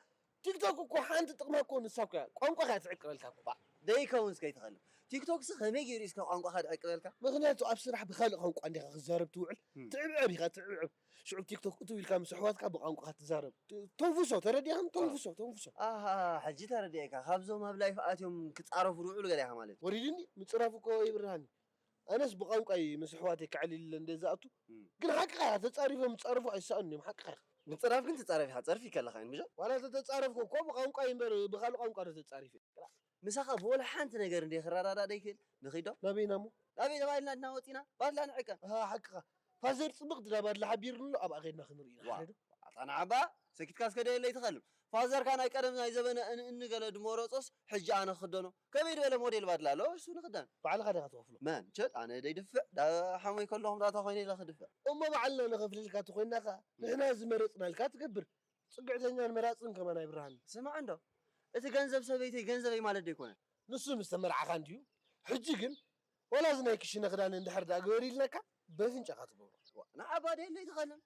ቲክቶክ እኮ ሓንቲ ጥቕማ እኮ ንሳ እኮ እያ። ቋንቋኻ እያ ትዕቅበልካ እኮ። ባ፣ ደይከውንስ ከይትኸልም። ቲክቶክሲ ከመይ ገይሩ እስከ ቋንቋኻ ድዕቅበልካ? ምኽንያቱ ኣብ ስራሕ ብኻልእ ቋንቋ እንዲኻ ክዛረብ ትውዕል። እም። ትዕብዕብ ኢኻ፣ ትዕብዕብ። ሽዑ ቲክቶክ እትው ኢልካ ምስ ኣሕዋትካ ብቋንቋኻ ትዛረብ። ት-፣ ተንፍሶ፣ ተረዲእኻን? ተንፍሶ፣ ተንፍሶ። ኣሃ፣ ሕጂ ተረዲኤካ። ካብዞም ኣብ ላይፍ ኣትዮም ክጻረፉ ዝውዕሉ ገለ ኢኻ ማለት እዩ። ወሪድኒ፣ ምጽራፍ እኮ ይብርሃኒ። ኣነስ ብቋንቋይ ምስ ኣሕዋተይ ከዕልል ኢለ እንደ ዝኣቱ፣ እም። ግን ሓቅኻ ኢኻ፣ ተጻሪፎም ዝጻረፉ ኣይሰኣኑን እዮም፣ ሓቅኻ ኢኻ። ምጽራፍ ግን ትጻረፍ ኢኻ፣ ጸርፊ ከለኻ እዮም፣ ብጃ? ዋላ ተተጻረፍኩ እኮ ብቋንቋይ እምበር ብኻልእ ቋንቋ ዶ ተጻሪፈ? ምሳኻ ብወላ ሓንቲ ነገር እንደ ክረዳዳእ ደይክእል፣ ንኺዶ? ናበይና እሞ? ናበይ ተባሂልና ድና ወጺና? ባድላ ንዕቀ። ኣሃ፣ ሓቅኻ። ፋዘር ጽብቕቲ እዛ ባድላ ሓቢሩኒ ኣሎ፣ ኣብኣ ኸይድና ክንርኢ ኢና። ዋ፣ ሓደ ዶ? ኣታ ንዓባ፣ ሰኪትካ እስከ ደየለይ ትኸልም። ፋዘርካ ናይ ቀደም ናይ ዘበነ እን-፣ እንገለ ድመረጾስ፣ ሕጂ ኣነ ክኽደኖ። ከመይ ዝበለ ሞዴል ባድላ ኣሎ፣ እሱ ንኽደን። ባዕልኻ ዲኻ ትኸፍሎ? መን? ቸል፣ ኣነ ደይድፍዕ፣ ዳ ሓሞይ ከለኹም ዳታ ኮይነ ኢለ ክድፍዕ። እሞ ባዕልና ንኸፍለልካ ተኾይንና ኸኣ፣ ንሕና ዝመረጽናልካ ትገብር። ጽግዕተኛን መራጽን ከማን ኣይብርሃን። ስማዕ እንዶ፣ እቲ ገንዘብ ሰበይተይ ገንዘበይ ማለት ዶ ኣይኮነን? ንሱ ምስ ተመርዓኻ እንድዩ። ሕጂ ግን፣ ወላ እዚ ናይ ክሽነ ክዳን እንድሕር ደኣ ግበር ኢልናካ፣ በፍንጫኻ ትገብሮ። ዋ፣ ንዓባ ደየለይ ትኸልም።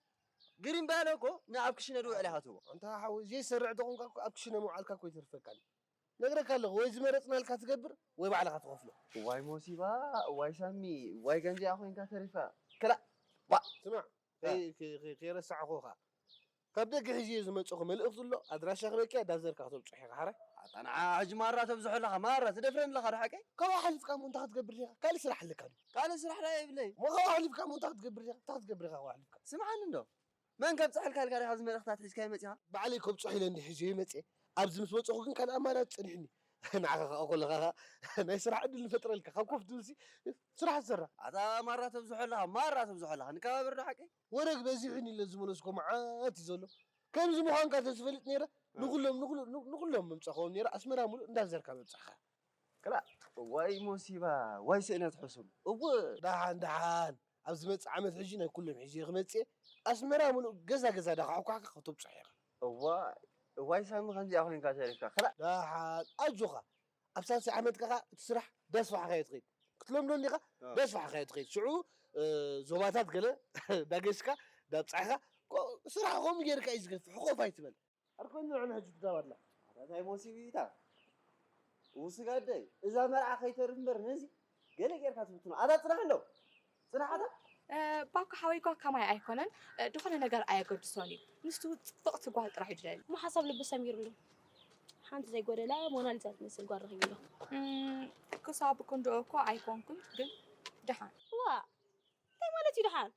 ግሪን ባለ እኮ ንኣብ ክሽነ ድውዕል ኢኻ ትህቦ። ኣንታ ሓወይ፣ ዘይሰርዕ ተኾንካ እኮ ኣብ ክሽነ ምውዓልካ እኮ ይተርፈካ። ነግረካ ኣለኹ፣ ወይ ዝመረጽናልካ ትገብር፣ ወይ ባዕልኻ ትኸፍሎ። እዋይ ሞሲባ፣ እዋይ ሳሚ፣ እዋይ ገንዚኣ ኮይንካ ተሪፋ። ክላእ፣ ዋ። ስማዕ፣ እ። ከይ-፣ ከይ-፣ ከይ-፣ ከይረሳዕኹኻ። ካብ ደገ ሒዘዮ ዝመጽኹ መልእኽቲ ኣሎ፣ ኣድራሻ ክበኪያ ዳዘርካ ከተብጽሖ ኢኻ፣ ሓራይ? ኣታ ንዓ ሕጂ ማራ ተብዝሖ ኣለኻ፣ ማራ ትደፍረኒ ኣለኻ ዶ ሓቀይ? ካብኡ ሓሊፍካ እሞ እንታይ ክትገብር ዲኻ? ካልእ ስራሕ ኣለካ ድዩ? ካልእ ስራሕ ደኣ የብለይ። እሞ ካብኡ ሓሊፍካ እሞ እንታይ ክትገብር ዲኻ? እንታይ ክትገብር ኢኻ ካብኡ ሓሊፍካ? ስምዓኒ እንዶ። መን ከብጽሐልካ ኢልካ ዲኻ እዚ መልእኽታት ሒዝካዮ መጺኻ? ባዕለይ ከብጽሖ ኢለ እንዲ ሒዘዮ መጽየ። ኣብዚ ምስ በጻኹ ግን ካልእ ኣማራጺ ጸኒሕኒ። ንዓኻ ከኣ ከለኻ ከኣ ናይ ስራሕ ዕድል ንፈጥረልካ። ካብ ኮፍ ትብልሲ ስራሕ ትሰርሕ። ኣታ ማራ ተብዝሖ ኣለኻ፣ ማራ ተብዝሖ ኣለኻ። ንከባበር ዶ ሓቀይ? ወረግ በዚሑኒ ኢለ ዝመለስኮ መዓት እዩ ዘሎ። ከምዚ ምዃንካ ተዝፈልጥ ነይረ፣ እ። ንኹሎም፣ ንኹሎ-፣ ን-፣ ንኹሎም መምጻእኮም ነይረ፣ ኣስመራ ሙሉእ እንዳዘርካ መብጻሕካ። ክላ፣ ዋይ ሞሲባ፣ ዋይ ስእነት ሕሱም። እወ። ደሓን፣ ደሓን። ኣብ ዝመጽእ ዓመት ሕጂ ናይ ኩሎም ሒዘ ክመጽእ እየ። ኣስመራ ሙሉእ ገዛ ገዛ ዳኳሕኳሕካ ከተብጽሖ ኢኻ። እዋይ፣ እዋይ ሳሚ ከምዚኣ ኮይንካ ተሪፍካ። ክላ። ደሓን፣ ኣጆኻ። ኣብ ሳልሳይ ዓመት ከኣ እቲ ስራሕ ዳስፋሕካዮ ትኸይድ። ክትለምዶ እንዲኻ፣ እ። ዳስፋሕካዮ ትኸይድ። ሽዑ፣ እ፣ ዞባታት ገለ ዳገሽካ፣ ዳብጻሕካ፣ ኮ-፣ ስራሕ ከምኡ ጌርካ እዩ ዝገፍሕ። ኮፍ ኣይትበል። ኣርኮን ንዕና ሕጂ ትጋብ ኣላ። ኣታ እንታይ ሞሲቢታ? ውስጋደይ፣ እዛ መርዓ ከይተርፍ እምበር ነዚ ገለ ጌርካ ትፍትኖ። ኣታ ጽናሕ ኣሎ። ጽናሕ ኣታ። እ፣ ባኮ ሓወይኳ ከማይ ኣይኮነን፣ እ፣ ድኾነ ነገር ኣየገድሶን እዩ። ንሱ ጽብቕቲ ጓል ጥራሕ እዩ ድደሊ። እሞ ሓሳብ ልቢ ሰሚሩሉ። ሓንቲ ዘይጎደላ ሞናሊዛ ትመስል ጓል ረኺቡ ኣሎ። እም፣ ክሳብ ክንድኡ እኮ ኣይኮንኩን፣ ግን ደሓን። ዋ፣ እንታይ ማለት እዩ ደሓን?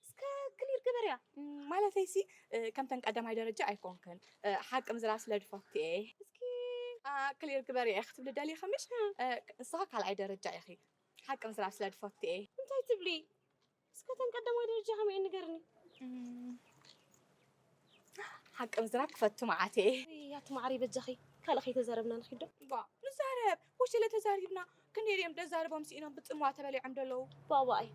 እስከ ክሊር ግበርያ። እም፣ ማለተይሲ እ፣ ከምተን ቀዳማይ ደረጃ ኣይኮንክን። እ፣ ሓቂ ምዝራብ ስለ ድፈቱ እየ። እስኪ ኣ፣ ክሊር ግበርያ ክትብሊ ደሊኺ ምሽ? እ፣ ንስኻ ካልኣይ ደረጃ ኢኺ። ሓቂ ምዝራብ ስለ ድፈቱ እየ። እንታይ ትብሊ? እስከ ተን ቀዳማይ ደረጃ ከመይ ንገርኒ። እም፣ ሓቂ ምዝራብ ክፈቱ መዓት እየ። ያቲ ማዕሪ በጃኺ ካልእ ከይተዛረብና ንኺዶ። ባ ንዛረብ ወሸለ ተዛሪብና ክንደይ እዮም ደዛርቦም ስኢኖም ብፅምዋ ተበሊዖም ደለዉ። ባባኣይ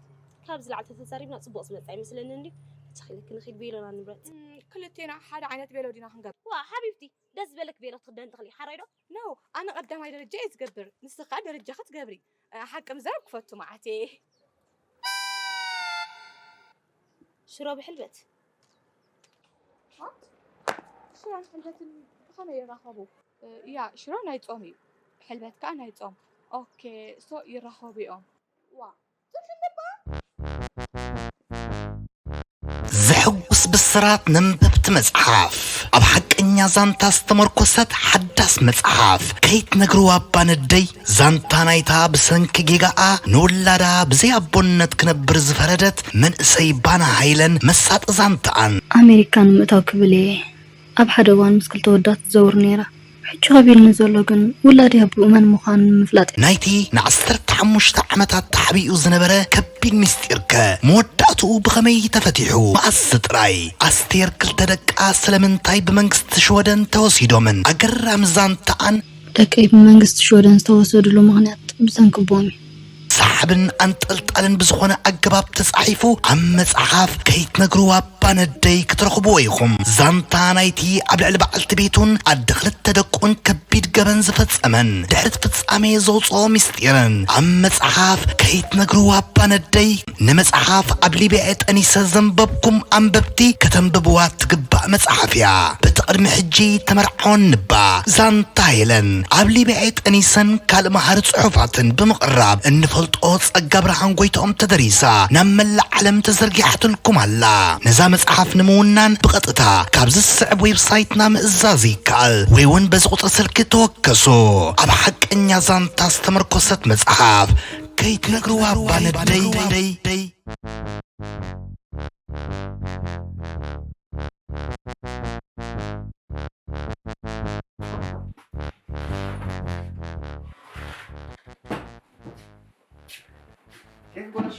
ካብዚ ላዕሊ ተተዛሪብና ፅቡቕ ዝመፅእ ኣይመስለኒ እንዲ። ተኺለ ክንኺድ ቤሎና ንብረት። እም፣ ክልቴና ሓደ ዓይነት ቤሎ ዲና ክንገብር? ዋ ሓቢብቲ ደስ ዝበለክ ቤሎ ትኽደን ትኽሊ ሓራይ ዶ? ኖ፣ ኣነ ቀዳማይ ደረጃ እየ ዝገብር፣ ንስኻ ደረጃ ክትገብሪ። እ፣ ሓቂ ምዛብ ክፈቱ መዓት እየ። ሽሮ ብሕልበት። ሽሮን ሕልበትን ብኸመይ ይራኸቡ? እ፣ ያ ሽሮ ናይ ጾም እዩ፣ ሕልበት ከዓ ናይ ጾም። ኦኬ፣ ሶ ይራኸቡ እዮም። ዋ፣ ትልልባ ዘሐጉስ ብስራት ነንበብቲ መጽሓፍ፣ ኣብ ሓቀኛ ዛንታ ዝተመርኮሰት ሓዳስ መጽሓፍ ከይትነግርዋ እባ ነደይ። ዛንታ ናይታ ብሰንኪ ጌጋኣ ንውላዳ ብዘይ ኣቦነት ክነብር ዝፈረደት መንእሰይ ባና ሃይለን መሳጢ ዛንታኣን። ኣሜሪካ ንምእታው ክብል እየ ኣብ ሓደ እዋን ምስ ክልተ ወዳት ትዘውር ነይራ። ሕጂ ከቢድኒ ዘሎ ግን ውላደይ ኣቦኡ መን ምዃኑ ንምፍላጥ እዩ። ናይቲ ንዓሰርተ ሓሙሽተ ዓመታት ተሓቢኡ ዝነበረ ከቢድ ምስጢርከ መወዳእትኡ ብኸመይ ተፈቲሑ? መኣስ ጥራይ? ኣስቴር ክልተ ደቃ ስለምንታይ ብመንግስቲ ሽወደን ተወሲዶምን? ኣገራሚ ዛንታኣን። ደቀይ ብመንግስቲ ሽወደን ዝተወሰድሉ ምኽንያት ብሰንኪ ኣቦኦም እዩ። ሰሓብን ኣንጠልጣልን ብዝኾነ ኣገባብ ተጻሒፉ ኣብ መጽሓፍ ከይትነግርዋ ባነደይ ክትረኽብዎ ኢኹም። ዛንታ ናይቲ ኣብ ልዕሊ በዓልቲ ቤቱን ኣደ ክልተ ደቁን ከቢድ ገበን ዝፈጸመን ድሕሪ እቲ ፍጻሜ ዘውጽኦ ምስጢርን ኣብ መጽሓፍ ከይትነግርዋ ባነደይ። ንመጽሓፍ ኣብ ሊብያ ጠኒሰ ዘንበብኩም ኣንበብቲ ከተንብብዋ ትግባእ መጽሓፍ እያ። በቲ ቅድሚ ሕጂ ተመርዓወን ንባ ዛንታ ሄለን ኣብ ሊብያ ጠኒሰን ካልእ መሃሪ ጽሑፋትን ብምቕራብ እንፈልጦ ጸጋ ብርሃን ጎይትኦም ተደሪሳ ናብ መላእ ዓለም ተዘርጊሓትልኩም ኣላ። ነዛ መጽሓፍ ንምውናን ብቐጥታ ካብዚ ዝስዕብ ዌብሳይትና ምእዛዝ ይከኣል ወይ እውን በዚ ቁጽሪ ስልኪ ተወከሱ። ኣብ ሓቀኛ ዛንታ ዝተመርኮሰት መጽሓፍ ከይትነግርዋ ባነደይ። ኬፍ ጎሾ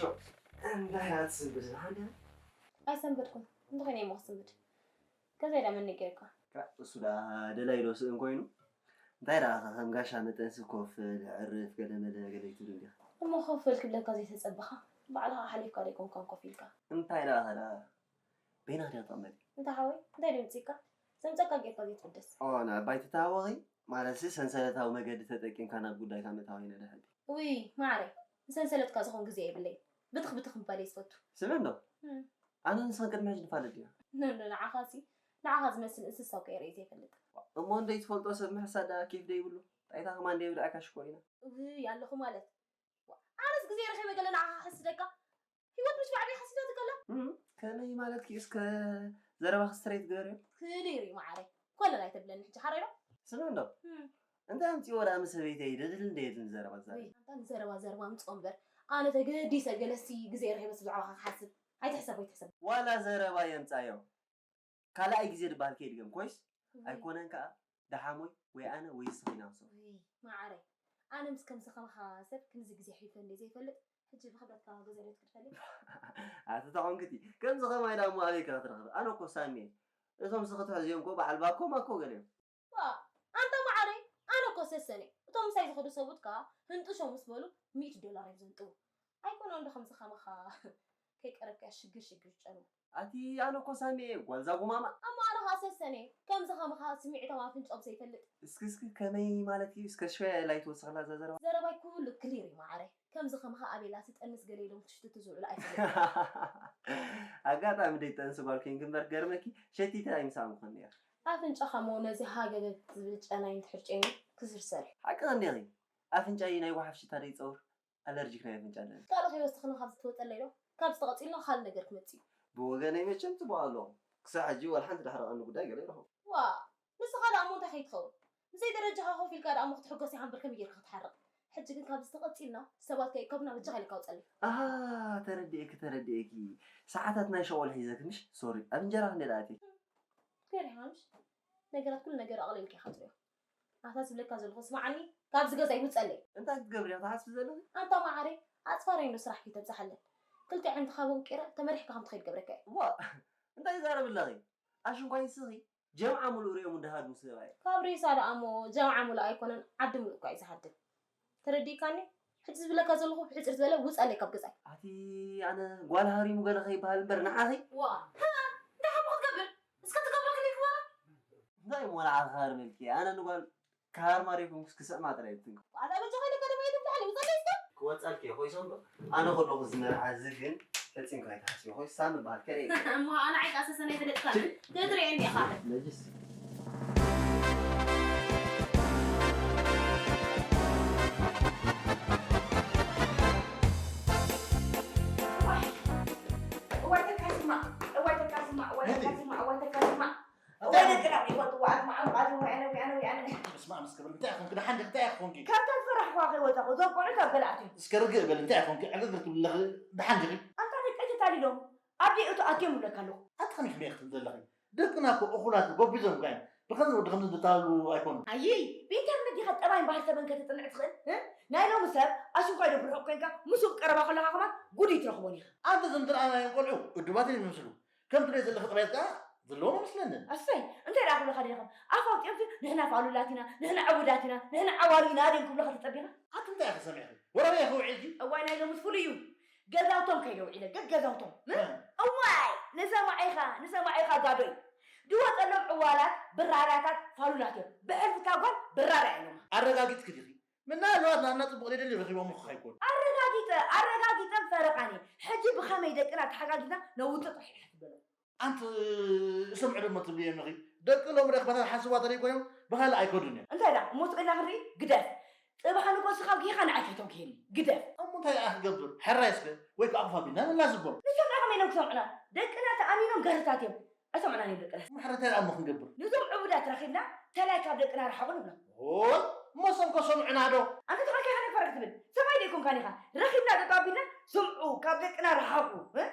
እንታይ ኣትስንብድ ዝሓንዳ? ኣይሰንበድኩን። እንተኾይነ እሞ ክስንብድ። ከዘይ ዳ መን ነጊርካ? እሱ ዳ ደላይ ዶ ስእን ኮይኑ? እንታይ ደኣ ከም ጋሻ መጠንሲ ኮፍ ዕርፍ ገለ መለ ገለ ይትብል እንዲኻ? እሞ ኮፍ በል ክብለካ ዘይተጸበኻ? ባዕልኻ ሓሊፍካ ዶ ኣይኮንካን ኮፍ ኢልካ? እንታይ ደኣ ኸዳ በይና ድያ ትቕመጥ? እንታ ሓወይ እንታይ ድምጺካ? ዘምጸካ ጌርካ ዘይትብደስ። ኦ ንዕባይ ትተሃወኺ? ማለትሲ ሰንሰለታዊ መገዲ ተጠቂምካ ናብ ጉዳይካ ምእታው ኣይነድሕን። ውይ ማዓረይ ንሰንሰለትካ ዝኾን ግዜ የብለይ። ብትኽ ብትኽ ምባል እየ ዝፈቱ። ስምዕ እንዶ ኣነ ንስኽን ቅድሚ ሕጂ ንፋለጥ ዲና? ኖ ኖ ንዓኻሲ ንዓኻ ዝመስል እንስሳ እኮ እየ ርእየ ዘይፈልጥ። እሞ እንደይትፈልጦ ሰብ ምሕሳድ ደኣ ኬፍ ዶ ይብሉ? ጣይታ ከማን ደይ ብልዐካ ሽኮሪና። ውይ ኣለኹ ማለት ኣነስ ግዜ ረኺበ ገለ ንዓኻ ክሕስደካ። ህይወት ምሽ ባዕበይ ሓሲባትካ ኣላ። እም፣ ከመይ ማለትኪ እስከ ዘረባኺ ስትሬት ግበርዮ። ክሊር እዩ መዓረይ። ኮለል ኣይተብለኒ ሕጂ ሓራይ ዶ? ስምዕ እንዶ እም። እንታይ ኣምፅዎ ደኣ ምስ ሰበይተይ ደድልን ደየድልን ዘረባ ትዛረቢ? ኣንታ ንዘረባ ዘረባ ኣምፅኦ እምበር ኣነ ተገዲሰ ገለሲ ግዜ ረኺበስ ብዛዕባኻ ክሓስብ ኣይትሕሰብ ኣይትሕሰብ። ዋላ ዘረባ የምፃዮ ካልኣይ ግዜ ድበሃል ከይድገም ኮይስ ኣይኮነን ከዓ ደሓሞይ ወይ ኣነ ወይ ንስኺ ኢና ንሰብ። ውይ መዓረይ ኣነ ምስ ከምዚ ከማኻ ሰብ ክንዚ ግዜ ኣሕሊፈ እንደ ዘይፈልጥ ሕጂ ብኽብረትካ ገዛ ዶ ትክድፈለይ? ኣቲ ተኾንክቲ ከምዚ ከማይ ዳሞ ኣበይ ከ ክትረኽብ ኣነ እኮ ሳሚ እየ እቶም ስኽትሑ እዚኦም እኮ በዓል ባኮ ማኮ ገለ እዮም። ዋ ኣንታ መዓረይ ኣነ እኮ ሰሰን እየ እቶም ምሳይ ዝኸዱ ሰብኡት ከዓ ህንጥሾ ምስ በሉ ሚእቲ ዶላር እዮም ዘንጥዉ ኣይኮነ እንዶ ከምዚ ከማኻ ከይቀረብካ ሽግር ሽግር ጨኑ። ኣቲ ኣነ እኮ ሳሚ እየ ጓል ዛጉማማ። ኣሞ ኣነ ኸዓ ሰሰን እየ ከምዚ ኸምኻ ስሚዕቶም ኣፍንጭኦም ዘይፈልጥ። እስኪ እስኪ ከመይ ማለት እዩ እስከ ሸያ ላይ ትወስኽላ እዛ ዘረባ። ዘረባይ ኩሉ ክሊር እዩ መዓረይ ከምዚ ኸምኻ ኣቤላ ትጠንስ ገለ ኢሎም ክሽትቱ ዝውዕሉ ኣይፈልጥ። ኣጋጣሚ ደይ ትጠንሲ ጓል ኮይንኪ እምበር ገርመኪ ሸቲተ ኣይምሳኣምኩን ነይረ። ኣፍንጫኻ እሞ ነዚ ሃገገግ ዝብል ጨናይ እንድሕር ጨይኑ ክስርሰር እዩ። ሓቂ ኸኒኺ ኣፍንጫይ ናይ ጓሓፍ ሽታ ደይ ጸውር። ኣለርጂክ ናይ ኣፍንጫ ኣለኒ። ካልእ ከይወሰኽና ካብዚ ትወፀለይ ዶ? ካብዚ ተቐፂልና ካልእ ነገር ክመፅእ እዩ። ብወገነይ መቸም ፅቡቕ ኣለኹ። ክሳብ ሕጂ ዋላ ሓንቲ ዳሕረቐኒ ጉዳይ ገለ ኣይረኸብኩ። ዋእ! ንስኻ ደኣ እሞ እንታይ ከይትኸውን? ብዘይ ደረጃኻ ኮፍ ኢልካ ደኣ እሞ ክትሕጎስ ኢኻ እምበር ከመይ ጌርካ ክትሓርቕ? ሕጂ ግን ካብዚ ተቐጺልና ሰባት ከይእከቡና በጃኻ ኢልካ ኣውጸለይ። ኣሃ፣ ተረዲኤኪ፣ ተረዲኤኪ። ሰዓታት ናይ ሸቖል ሒዘኪ ምሽ? ሶሪ፣ ኣብ እንጀራ ክንደይ ደኣ ኣትየ? ገሪኻ ምሽ? ነገራት ኩሉ ነገር ኣቕሊልካ ኢኻ ትሪኦ። ኣታ ዝብለካ ዘለኹ ስምዓኒ፣ ካብዚ ገዛ ይውጸለይ። እንታይ ክትገብሪ ኢኻ ትሓስቢ ዘለኺ? ኣንታ መዓረይ፣ ኣጽፋረይ እንዶ ስራሕ ከይተብዝሓለን። ክልተ ኣዕይንትኻ በንቂረ ተመሪሕካ ከም ትኸይድ ገብረካ እየ። ዋ፣ እንታይ ይዛረብ ኣለኺ? ኣሽንኳይ ንስኺ ጀምዓ ሙሉእ ርእዮም እንደሃድሙ ሰብኣይ። ካብ ሬሳ ደኣ እሞ ጀምዓ ሙሉእ ኣይኮነን፣ ዓዲ ሙሉእ እኳ እዩ ዝሃድም። ተረዲእካኒ? ሕጂ ዝብለካ ዘለኹ ብሕጽር ዝበለ ውጸለይ ካብ ገዛይ። ኣቲ ኣነ ጓል ሃሪሙ ገለ ከይበሃል እምበር ንዓኺ። ዋ፣ ሃ፣ እንታይ ሓቦ ክትገብር? እስከ ትገብሮ ክንደይ ክባራ? እንታይ እሞ ንዓኺ ክሃርመልኪ? ኣነ ንጓል ክሃርማ ደይኮንኩስ ክስዕማ ጥራይ እየ ዝትንክፍ። ኣታ በጃኻ ኢለካ ደማ ኢሉ ብታሕሊ ውጸለይ እስከ። ክወጻልኪ እየ ኮይሶ እምበር ኣነ ከለኹ ዝመርዓ እዚ ግን ፈጺምካ ኣይትሓስቢ። ኮይሳ ምበሃል ከርኢ። እሞ ኣነ ዓይቃ ሰሰናይ ፈለጥካ። ትትሪኤኒ ኢኻ። ነጅስ። እዋይ ተካስማ፣ እዋይ ተካስማ፣ እዋይ ተካስማ፣ እዋይ ተካስማ። እንታይ እዋይ ደቅና ይፈትዋ ኣስማዓም ቃዚ ወያነ ወያነ ወያነ። በስመ ኣብ እስከ በል፣ እንታይ ኢኹም? ደሓን ዲኺ? እንታይ ኢኹም? ካብታ ዝፈራሕኳ ከይወጻኹ፣ እዞም ቆልዑ ካብ ገለ ኣትዮም። እስከ ርግእ በል፣ እንታይ ኢኹም? ዕግርግር ትብሊ ኣለኺ፣ ደሓን ዲኺ? ኣንታ ደቀይ ተታሊሎም፣ ኣብ ደይ እቶ ኣትዮም እብለካ ኣለኹ። ኣታ ከመይ ከመይ ኢኺ ትብሊ ዘለኺ? ደቅና እኮ እኹላት ጎቢዞም እኳ እዮም። ብኸምዚ ወዲ ኸምዚ ዝታለሉ ኣይኮኑን። ኣይይ፣ ብኢንተርነት ዲኻ ጠባይን ባህሪ ሰበን ከተጽንዕ ትኽእል? እ? ናይ ሎሚ ሰብ ኣሽንኳይ ዶ ብርሑቕ ኮንካ ምስኡ ቀረባ ከለኻ ከማን ጉድ ኣይትረኽቦን ኢኻ። ኣንተ እዞም ዝረኣናዮም ቆልዑ እዱባት እዮም ዝመስሉ። ከምቲ ናይ ዘለኺ ጠባያት ከኣ ዘለዎም ኣይመስለንን። ኣሰይ፣ እንታይ ደኣ ክብሉኻ ደሊኾም? ኣፍ ኣውጺኦምሲ ንሕና ፋሉላት ኢና፣ ንሕና ዕቡዳት ኢና፣ ንሕና ዓዋሉ ኢና ድዮም ክብሉኻ ተጸቢኻ? ኣቲ እንታይ ኢኺ ሰሚዕኺ? ወረ ርኢኺ ውዒልኪ? እዋይ ናይ ሎምስ ፍሉይ እዩ። ገዛውቶም ከይደ ውዒለ፣ ገገዛውቶም። እ? እ። እዋይ፣ ንሰማዒኻ፣ ንሰማዒኻ ጋዶይ። ድወጸሎም ዕዋላት፣ ብራራታት፣ ፋሉላት እዮም። ብሕልፊ እታ ጓል ብራራ እዮም። ኣረጋጊጽኪ ዲኺ? ምናልባት ናና ጽቡቕ ደይደልዩ ረኺቦም እኮ ኣይኮኑ። ኣረጋጊጸ፣ ኣረጋጊጸን ፈረቓኒ። ሕጂ ብኸመይ ደቅና ተሓጋጊዝና ነውጽእ ጥራሕ ኢኻ ትበሎ። ኣንቲ እሶም ዕደሞ ትብልዮም ኢኺ። ደቂ ሎሚ ረኽባታት ሓስባት ተደይኮይኖም ብኻልእ ኣይከዱን እዮም። እንታይ ደኣ፣ እሞ ስቕ ኢልና ክንርኢ? ግደፍ። ጽባሕ ንግሆ ንስኻ ጊኻ ንዓይ ከይተውግየኒ። ግደፍ። እሞ እንታይ ደኣ ክንገብር? ሕራይ እስከ፣ ወይ ከዓ ኮፍ ኣቢልና ንላዝቦም። ንሶም ደኣ ከመይ ኢሎም ክሰምዑና? ደቅና ተኣሚኖም ገርህታት እዮም። ኣይሰምዑናን እዮም ደቅና። እሞ ሕራይ እንታይ ደኣ እሞ ክንገብር? ነዞም ዕቡዳት ረኺብና፣ ተላይ ካብ ደቅና ርሓቑ ንብሎም። ኦይ፣ እሞ እሶም ከ ሰምዑና ዶ? ኣንተ ተኸልካይ ከነግፈረክ ትብል? ሰብኣይ ዶ ኣይኮንካን ኢኻ? ረኺብና ጠጠው ኣቢልና፣ ስምዑ፣ ካብ ደቅና ርሓቑ። እ?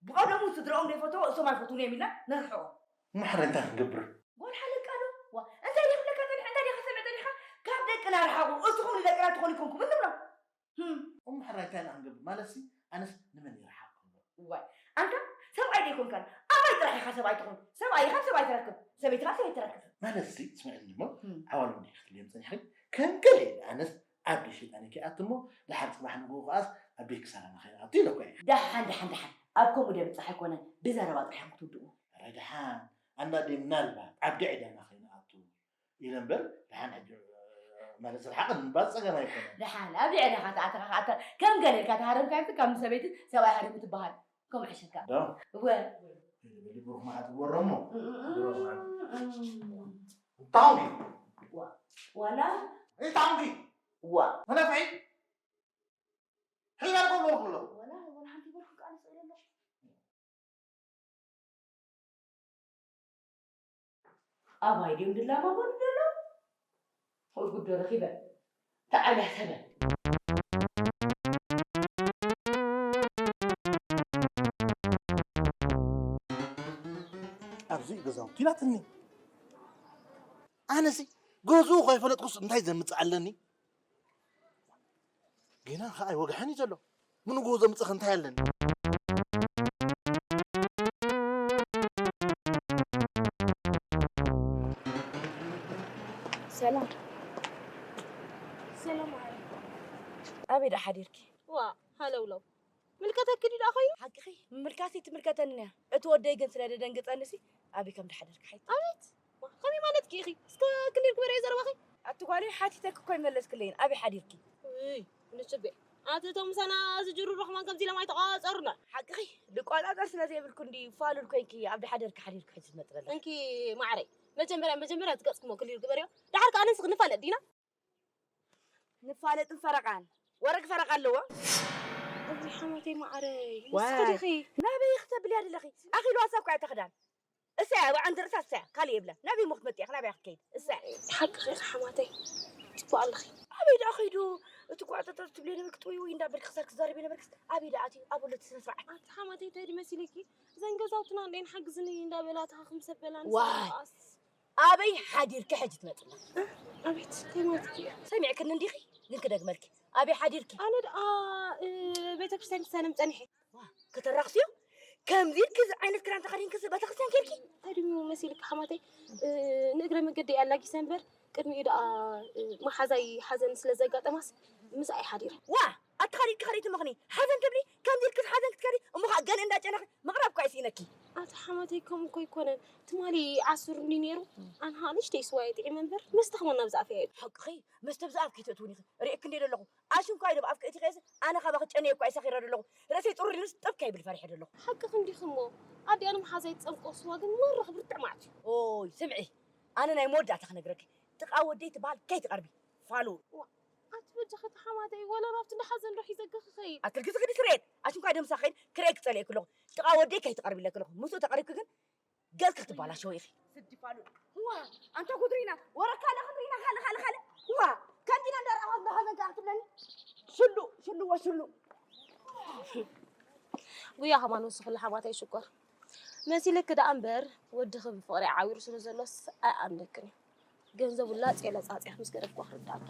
ብቐደሙ ስድራኦም ዘይፈትዎ እሶም ኣይፈትዉን እዮም ኢልና ነርሕቖም። እሞ ሕራይ እንታይ ክንገብር? ጓል ሓለቃ ዶ? ዋ፣ እንታይ ዲኻ ትብለካ ጸኒሐ? እንታይ ዲኻ ትሰምዕ ጸኒሕካ? ካብ ደቅና ርሓቑ፣ እስኹም ንደቅና ትኾኑ ኣይኮንኩምን ንብሎም። ህም። እሞ ሕራይ እንታይ ኢና ክንገብር? ማለትሲ ኣነስ ንመን ይርሓቕ ክብሎ? ዋይ፣ ኣንታ ሰብኣይ ዶ ኣይኮንካን? ኣባይ ጥራሕ ኢኻ ሰብኣይ ትኾን። ሰብኣይ ኢኻ ሰብኣይ ትረክብ። ሰበይቲ ኸኣ ሰበይቲ ትረክብ። ማለትሲ ስምዕኒ እሞ፣ ህም። ዓዋሉ እንዲኺ ክትብልዮም ጸኒሕኺ? ከም ገለ ኢለ ኣነስ ኣብ ቤት ሸይጣን ከይኣቱ እሞ፣ ደሓር ጽባሕ ንግሆ ከኣስ ኣብ ቤት ክሳራና ከይንኣቱ ኢለ እኮ እየ። ደሓን፣ ደሓን፣ ደሓን። ኣብ ከምኡ ደብጽሕ ኣይኮነን፣ ብዘረባ ጥራሕ እዮም ክትውድኡ። ኧረ ደሓን፣ ኣንዳ ድየ ምናልባት ኣብ ድዒ ደማ ከይንኣቱ ኢለ እምበር፣ ደሓን ሕጂ፣ ማለት፣ ዝረሓቐ ምንባር ጸገም ኣይኮነን። ደሓን፣ ኣብ ድዒ ደኻ ተኣተኻ፣ ኣታ ከም ገለ ኢልካ ተሃረምካ፣ ካብ ሰበይቲ ሰብኣይ ሃሪሙ ትበሃል። ከምኡ ሕሸካ። ዶ? እወ። በሊ ብሩኽ መዓልቲ ግበሮ እሞ። እም፣ እም፣ ብሩኽ መዓልቲ። እም። ታንኪ። ዋ-፣ ዋላ? እ፣ ታንኪ። ዋ። መናፍሒ። ሒዛ እኮ ገበርኩ ኣለኹ። ዋላ፣ ዋላ ሓንቲ ገበርኩ ቃል ስእለ ኣለኹ። ኣባይ ድዮም ድላማ ኮኑ ዘሎ? ወይ ጉዶ ረኺበ። ተዓላ ሰበን። ኣብዚ ገዛውቲ ኢላትኒ። ኣነሲ ገዝኡ ከይፈለጥኩስ እንታይ ዘምጽእ ኣለኒ? ገና ኸኣ ኣይወግሐን እዩ ዘሎ። ምንጉ ዘምጽእ እንታይ ኣለኒ? ሰላም። ሰላም ዓለይኩም። ኣበይ ደኣ ሓዲርኪ? ዋ፣ ሃለውለው። ምልከተኪ ድዩ ደኣ ኮይኑ? ሓቅኺ፣ ምምልካስ ትምልከተኒ እያ። እቲ ወደይ ግን ስለ ደደንግጸኒሲ፣ ኣበይ ከም ደሓደርኪ ሓይቲ። ኣቤት! ዋ፣ ከመይ ማለትኪ ኢኺ? እስከ ክሊር ግበርዮ ዘረባኺ። ኣቲ ጓለይ፣ ሓቲተኪ እኮ ኣይመለስክለይን። ኣበይ ሓዲርኪ? እይ፣ ንሽቤ። ኣቲ እቶም ምሳና ዝጅሩ ርሕማን ከምዚ ኢሎም ኣይተቋጸሩና። ሓቅኺ፣ ልቋጻጸር ስለ ዘይብልኩ እንዲ ፋሉል ኮይንኪ ኣብ ደሓደርኪ ሓዲርኪ ሕጂ ትመጥረለይ። እንኪ ማዕረይ፣ መጀመርያ፣ መጀመርያ እቲ ገጽክሞ ክሊር ግበርዮ። ደሓር ከኣ ንስኺ ንፋለጥ ዲና? ንፋለጥን ፈረቓን። ወረቂ ፈረቓ ኣለዎ። እውይ ሓማተይ ማዓረይ፣ ዋ፣ ንስኺ ዲኺ? ናበይ ክትብልያ ደለኺ? ኣኺሉ ዋትሳፕ ከኣ እታ ክዳን። እሰያ፣ ብዓንዲ ርእሳ እሰያ፣ ካልእ የብላን። ናበይ እሞ ክትመጽእ ኢኺ? ናበይ ክትከይድ? እሰያ። ሓቅኺ ኢኺ ሓማተይ፣ ጽቡቕ ኣለኺ። ኣበይ ደኣ ኸይዱ? እቲ ጓዕጠጠር ትብሊ ነበርኪ፣ ጥውይ ውይ እንዳበልኪ ክሳር ክዛረብ ነበርክስ፣ ኣበይ ደኣ ኣትዩ? ኣብ ወለዲ ስነ ስርዓት። ኣቲ ሓማተይ፣ እንታይ ድመሲልኪ? እዘን ገዛውትና እንዴን ሓግዝኒ እንዳበላ፣ ተኻኽም ሰበላ ዋይ። ንስኻስ። ኣበይ ሓዲርኪ ሕጂ ትመጽና? ኣቤት፣ እንታይ ማለት እዩ? ሰሚዕክኒ እንዲኺ? ግን ክደግመልኪ። ኣበይ ሓዲርኪ? ኣነ ደኣ፣ እ፣ ቤተክርስትያን ክሳለም ጸኒሐ። ዋ፣ ከተራኽስዮ? ከምዚ ኢልኪ እዚ ዓይነት ክዳን ተኸዲንኪ እዚ ቤተክርስትያን ኬድኪ? እንታይ ድዩ መሲልኪ ሓማተይ? እ፣ ንእግረ መገዲ ኣላጊሰ እምበር፣ ቅድሚኡ ደኣ፣ እ፣ መሓዛይ ሓዘን ስለ ዘጋጠማስ ምስኣ እየ ሓዲረ። ዋ፣ ኣቲ ኸዲድኪ ኸዲቲ ምኽኒ፣ ሓዘን ትብሊ? ከምዚ ኢልኪ እዚ ሓዘን ክትከዲ፣ እሞ ኸኣ ገለ እንዳጨነኺ ምቕራብ እኳ እዩ ስኢነኪ። ኣቲ ሓማተይ ከምኡ እኮ ኣይኮነን። ትማሊ ዓሱር እንዲ ነይሩ፣ ኣንሃ ንእሽተይ ስዋ እየ ጥዒመ እምበር፣ መስተ ኸማን ናብዚ ኣፈይ ኣይኣትዎን። ሓቅኺ፣ መስተ ብዚ ኣፍኪ ተእትውን ኢኺ። ርእየኪ እንደ ዘለኹ፣ ኣሽንኳይ ዶ ብኣፍኪ እቲ ኸይሲ፣ ኣነ ካባኺ ጨንየ እኳ ይሰኺረ ዘለኹ። ርእሰይ ጥሩር ኢሉስ ጥብ ከይብል ፈሪሐ ዘለኹ። ሓቅኺ እንዲኺ እሞ፣ ኣዲኣ ንምሓዛ ይትጸምቆ ስዋ ግን መራኺ ብርትዕ መዓት እዩ። ኦይ፣ ስምዒ፣ ኣነ ናይ መወዳእታ ክነግረኪ። ጥቓ ወደይ ትበሃል ከይትቐርቢ። ፋሉል። ዋ፣ ኣቲ በጃኺ ተሓማተይ፣ ወላ ናብቲ እንዳ ሓዘን ዶ ሒዘኪ ክኸይድ? ኣቲ ርግጽ ክዲ ስርየት። ኣሽንኳይ ደምሳ ከይድ ክርእየኪ ጸሊኤኪ ኣለኹ። ጥቓ ወደይ ከይትቐርቢ ኢለኪ ኣለኹ። ምስኡ ተቐሪብኪ ግን ገጽኪ ክትባላሸዊ ኢኺ። ስዲ ፋሉል። እዋ፣ ኣንታ ጉድሪና፣ ወረ ካልእ ክንሪና፣ ካልእ፣ ካልእ፣ ካልእ። እዋ፣ ከምዚና እንዳረኣኹ እንዳ ሓዘን ከኣ ክትብለኒ? ሽሉ፣ ሽሉ ወሽሉ። ጉያ ከማን ወስኽሉ ሓማተይ ሽኮር። መሲልኪ ደኣ እምበር፣ ወድኺ ብፍቕሪ ዓዊሩ ስለ ዘሎስ ኣይኣምነክን እዩ። ገንዘቡ ላጽ ኢለ ጻጽየ ምስ ገደፍኩዋ ክርድኣኪ።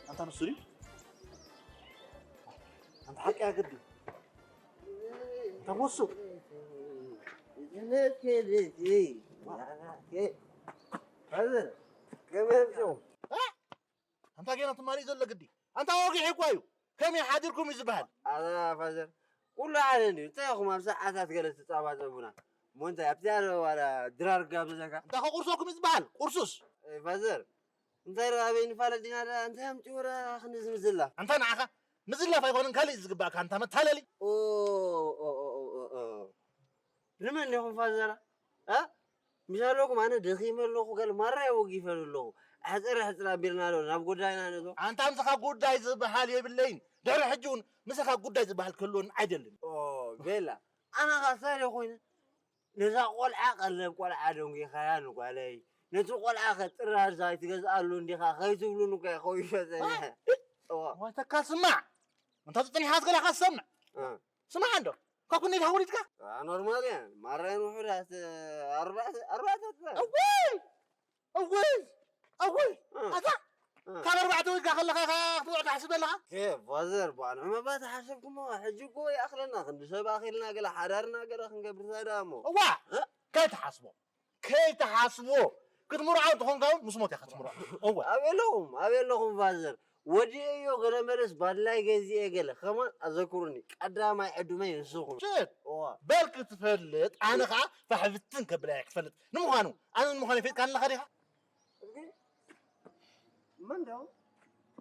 ኣንታ ንሱ ድዩ? ኣንታ ሓቂ ኣገዲ። ኣንታ ወሱ። ኣንታ ጌና ትማሊ ዘሎ ግዲ። ኣንታ ወጊሕ እኳ እዩ። ከመይ ሓዲርኩም እዩ ዝበሃል? ኣዛ ፋዘር፣ ኩሉ ሓደ እንድዩ። እንታይ ኢኹም ኣብ ሰዓታት ገለ ትጻባጸቡና? እሞ እንታይ ኣብቲ ኣረ ዋላ ድራር ጋብዘካ? እንታይ ከ ቁርሶኩም እዩ ዝበሃል? ቁርሱስ? እ፣ ፋዘር፣ እንታይ ደኣ ኣበይ ንፋለጥ ዲና ደኣ? እንታይ ኣምጺኡ ደኣ ክንድዚ ምዝላፍ? ኣንታ ንዓኻ ምዝላፍ ኣይኮነን ካልእ እዩ ዝግባእካ ኣንታ መታለሊ። ኦ፣ ኦ፣ ኦ፣ ኦ፣ ኦ፣ ኦ። ንመን ዲኹም ፋዘራ? እ? ምሻለኩም ኣነ ደኺመ ኣለኹ፣ ገለ ማራ ወጊፈ ኣለኹ። ሕጽር ሕጽር ኣቢልና ዶ ናብ ጉዳይና ንእቶ? ኣንታ ምሳኻ ጉዳይ ዝበሃል የብለይን። ድሕሪ ሕጂ እውን ምሳኻ ጉዳይ ዝበሃል ክህልወኒ ኣይደልን። ኦ፣ ቤላ፣ ኣነ ኸ እንታይ ዶ ኮይነ? ነዛ ቆልዓ ቀለብ ቆልዓ ደንጒኻያ ንጓለይ። ነቲ ቆልዓ ኸ ጥራዝ ኣይትገዝኣሉ እንዲኻ ከይትብሉኒ እኮ እየ ኸዊፈ ጸኒሐ። እዋ። ዋይ ተካ ስማዕ። እንተ ተጸኒሓት ገለ ኸትሰምዕ። እ። ስማዕ እንዶ። ካብ ክንደይ ደኣ ወሊድካ? አ፣ ኖርማል እያ። ማራይን ውሑዳት፣ ኣርባዕተ፣ ኣርባዕተ ጥራይ። እውይ! እውይ! እውይ! እ። ኣታ እ። ካብ ኣርባዕተ ወሊድካ ከለኻ ኢኻ ክትምርዖ ትሓስብ ዘለኻ? ከ ፋዘር፣ ብኣንዑ መባ ተሓሰብኩሞ፣ ሕጂ እኮ ይኣኽለና፣ ክንዲ ሰብ ኣኺልና ገለ ሓዳርና ገለ ክንገብር ታይ ደኣ እሞ? እዋ! እ? ከይትሓስቦ። ከይትሓስቦ። ክትምርዖ እንተኾንካ እውን ምስ ሞት ኢኻ ክትምርዖ። እወ። ኣበይ ኣለኹም? ኣበይ ኣለኹም ፋዘር? ወዲኤዮ ገለ መለስ ባድላይ ገዚኤ ገለ። ከማን ኣዘክሩኒ። ቀዳማይ ዕዱመይ ንስኹም። ሽት! እዋ። በል ክትፈልጥ፣ ኣነ ኸዓ ፋሕ ብትን ከብላ እየ ክትፈልጥ። ንምዃኑ፣ ኣነ ንምዃኑ ፈሊጥካኒ ኣለኻ ዲኻ? እስኪ፣ መን ደው?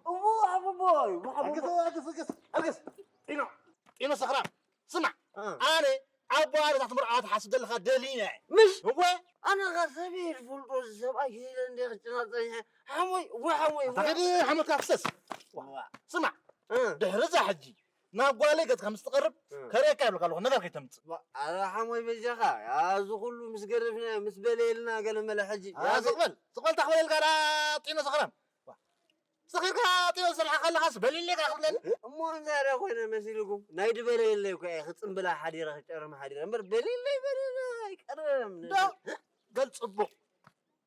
እዎ፣ ሓቦቦይ፣ እዎ፣ ሓቦቦይ። ኣግስ፣ ኣግስ፣ ኣግስ፣ ኣግስ። ጢኖ፣ ጢኖ ሰኽራም። ስማዕ፣ እ። ኣነ ኣቦ ኣረታት ምርዓት ሓስብ ዘለኻ ደሊና እየ። ምሽ? እወ። ኣነ ኸ ሰበይ ዝፈልጦ እዚ ሰብኣይ ሂለ እንደ ክጭናቕ ጸኒሐ። ሓሞይ፣ እወ፣ ሓሞይ፣ እወ። ኣታ ኸዲ ሓሞትካ ፍሰስ። እዋ። ስማዕ፣ እ። ድሕሪ እዛ ሕጂ ናብ ጓለይ ገጽካ ምስ ትቐርብ እ። ከርእየካ ይብልካ ኣለኹ፣ ነገር ከይተምጽእ። ዋ፣ ኣረ ሓሞይ በጃኻ፣ ያ፣ እዚ ኩሉ ምስ ገደፍና፣ ምስ በለየልና ገለ መለ ሕጂ። ኣ፣ ያ፣ ስቕ በል፣ ስቕ በል፣ ታኽበለልካ ዳ ጢኖ ሰኽራም። ዋ። ሰኺርካ ጢኖ ዝሰርሓ ከለኻስ በሊለካ ክብለኒ? እሞ እንታይ ደኣ ኮይነ መሲልኩም? ናይ ድበለየለይ እኮ እየ ክጽምብላ ሓዲረ፣ ክጨርም ሓዲረ። እምበር በሊለይ፣ በሊለይ ኣይቀርም። ዶ? በል ጽቡቕ።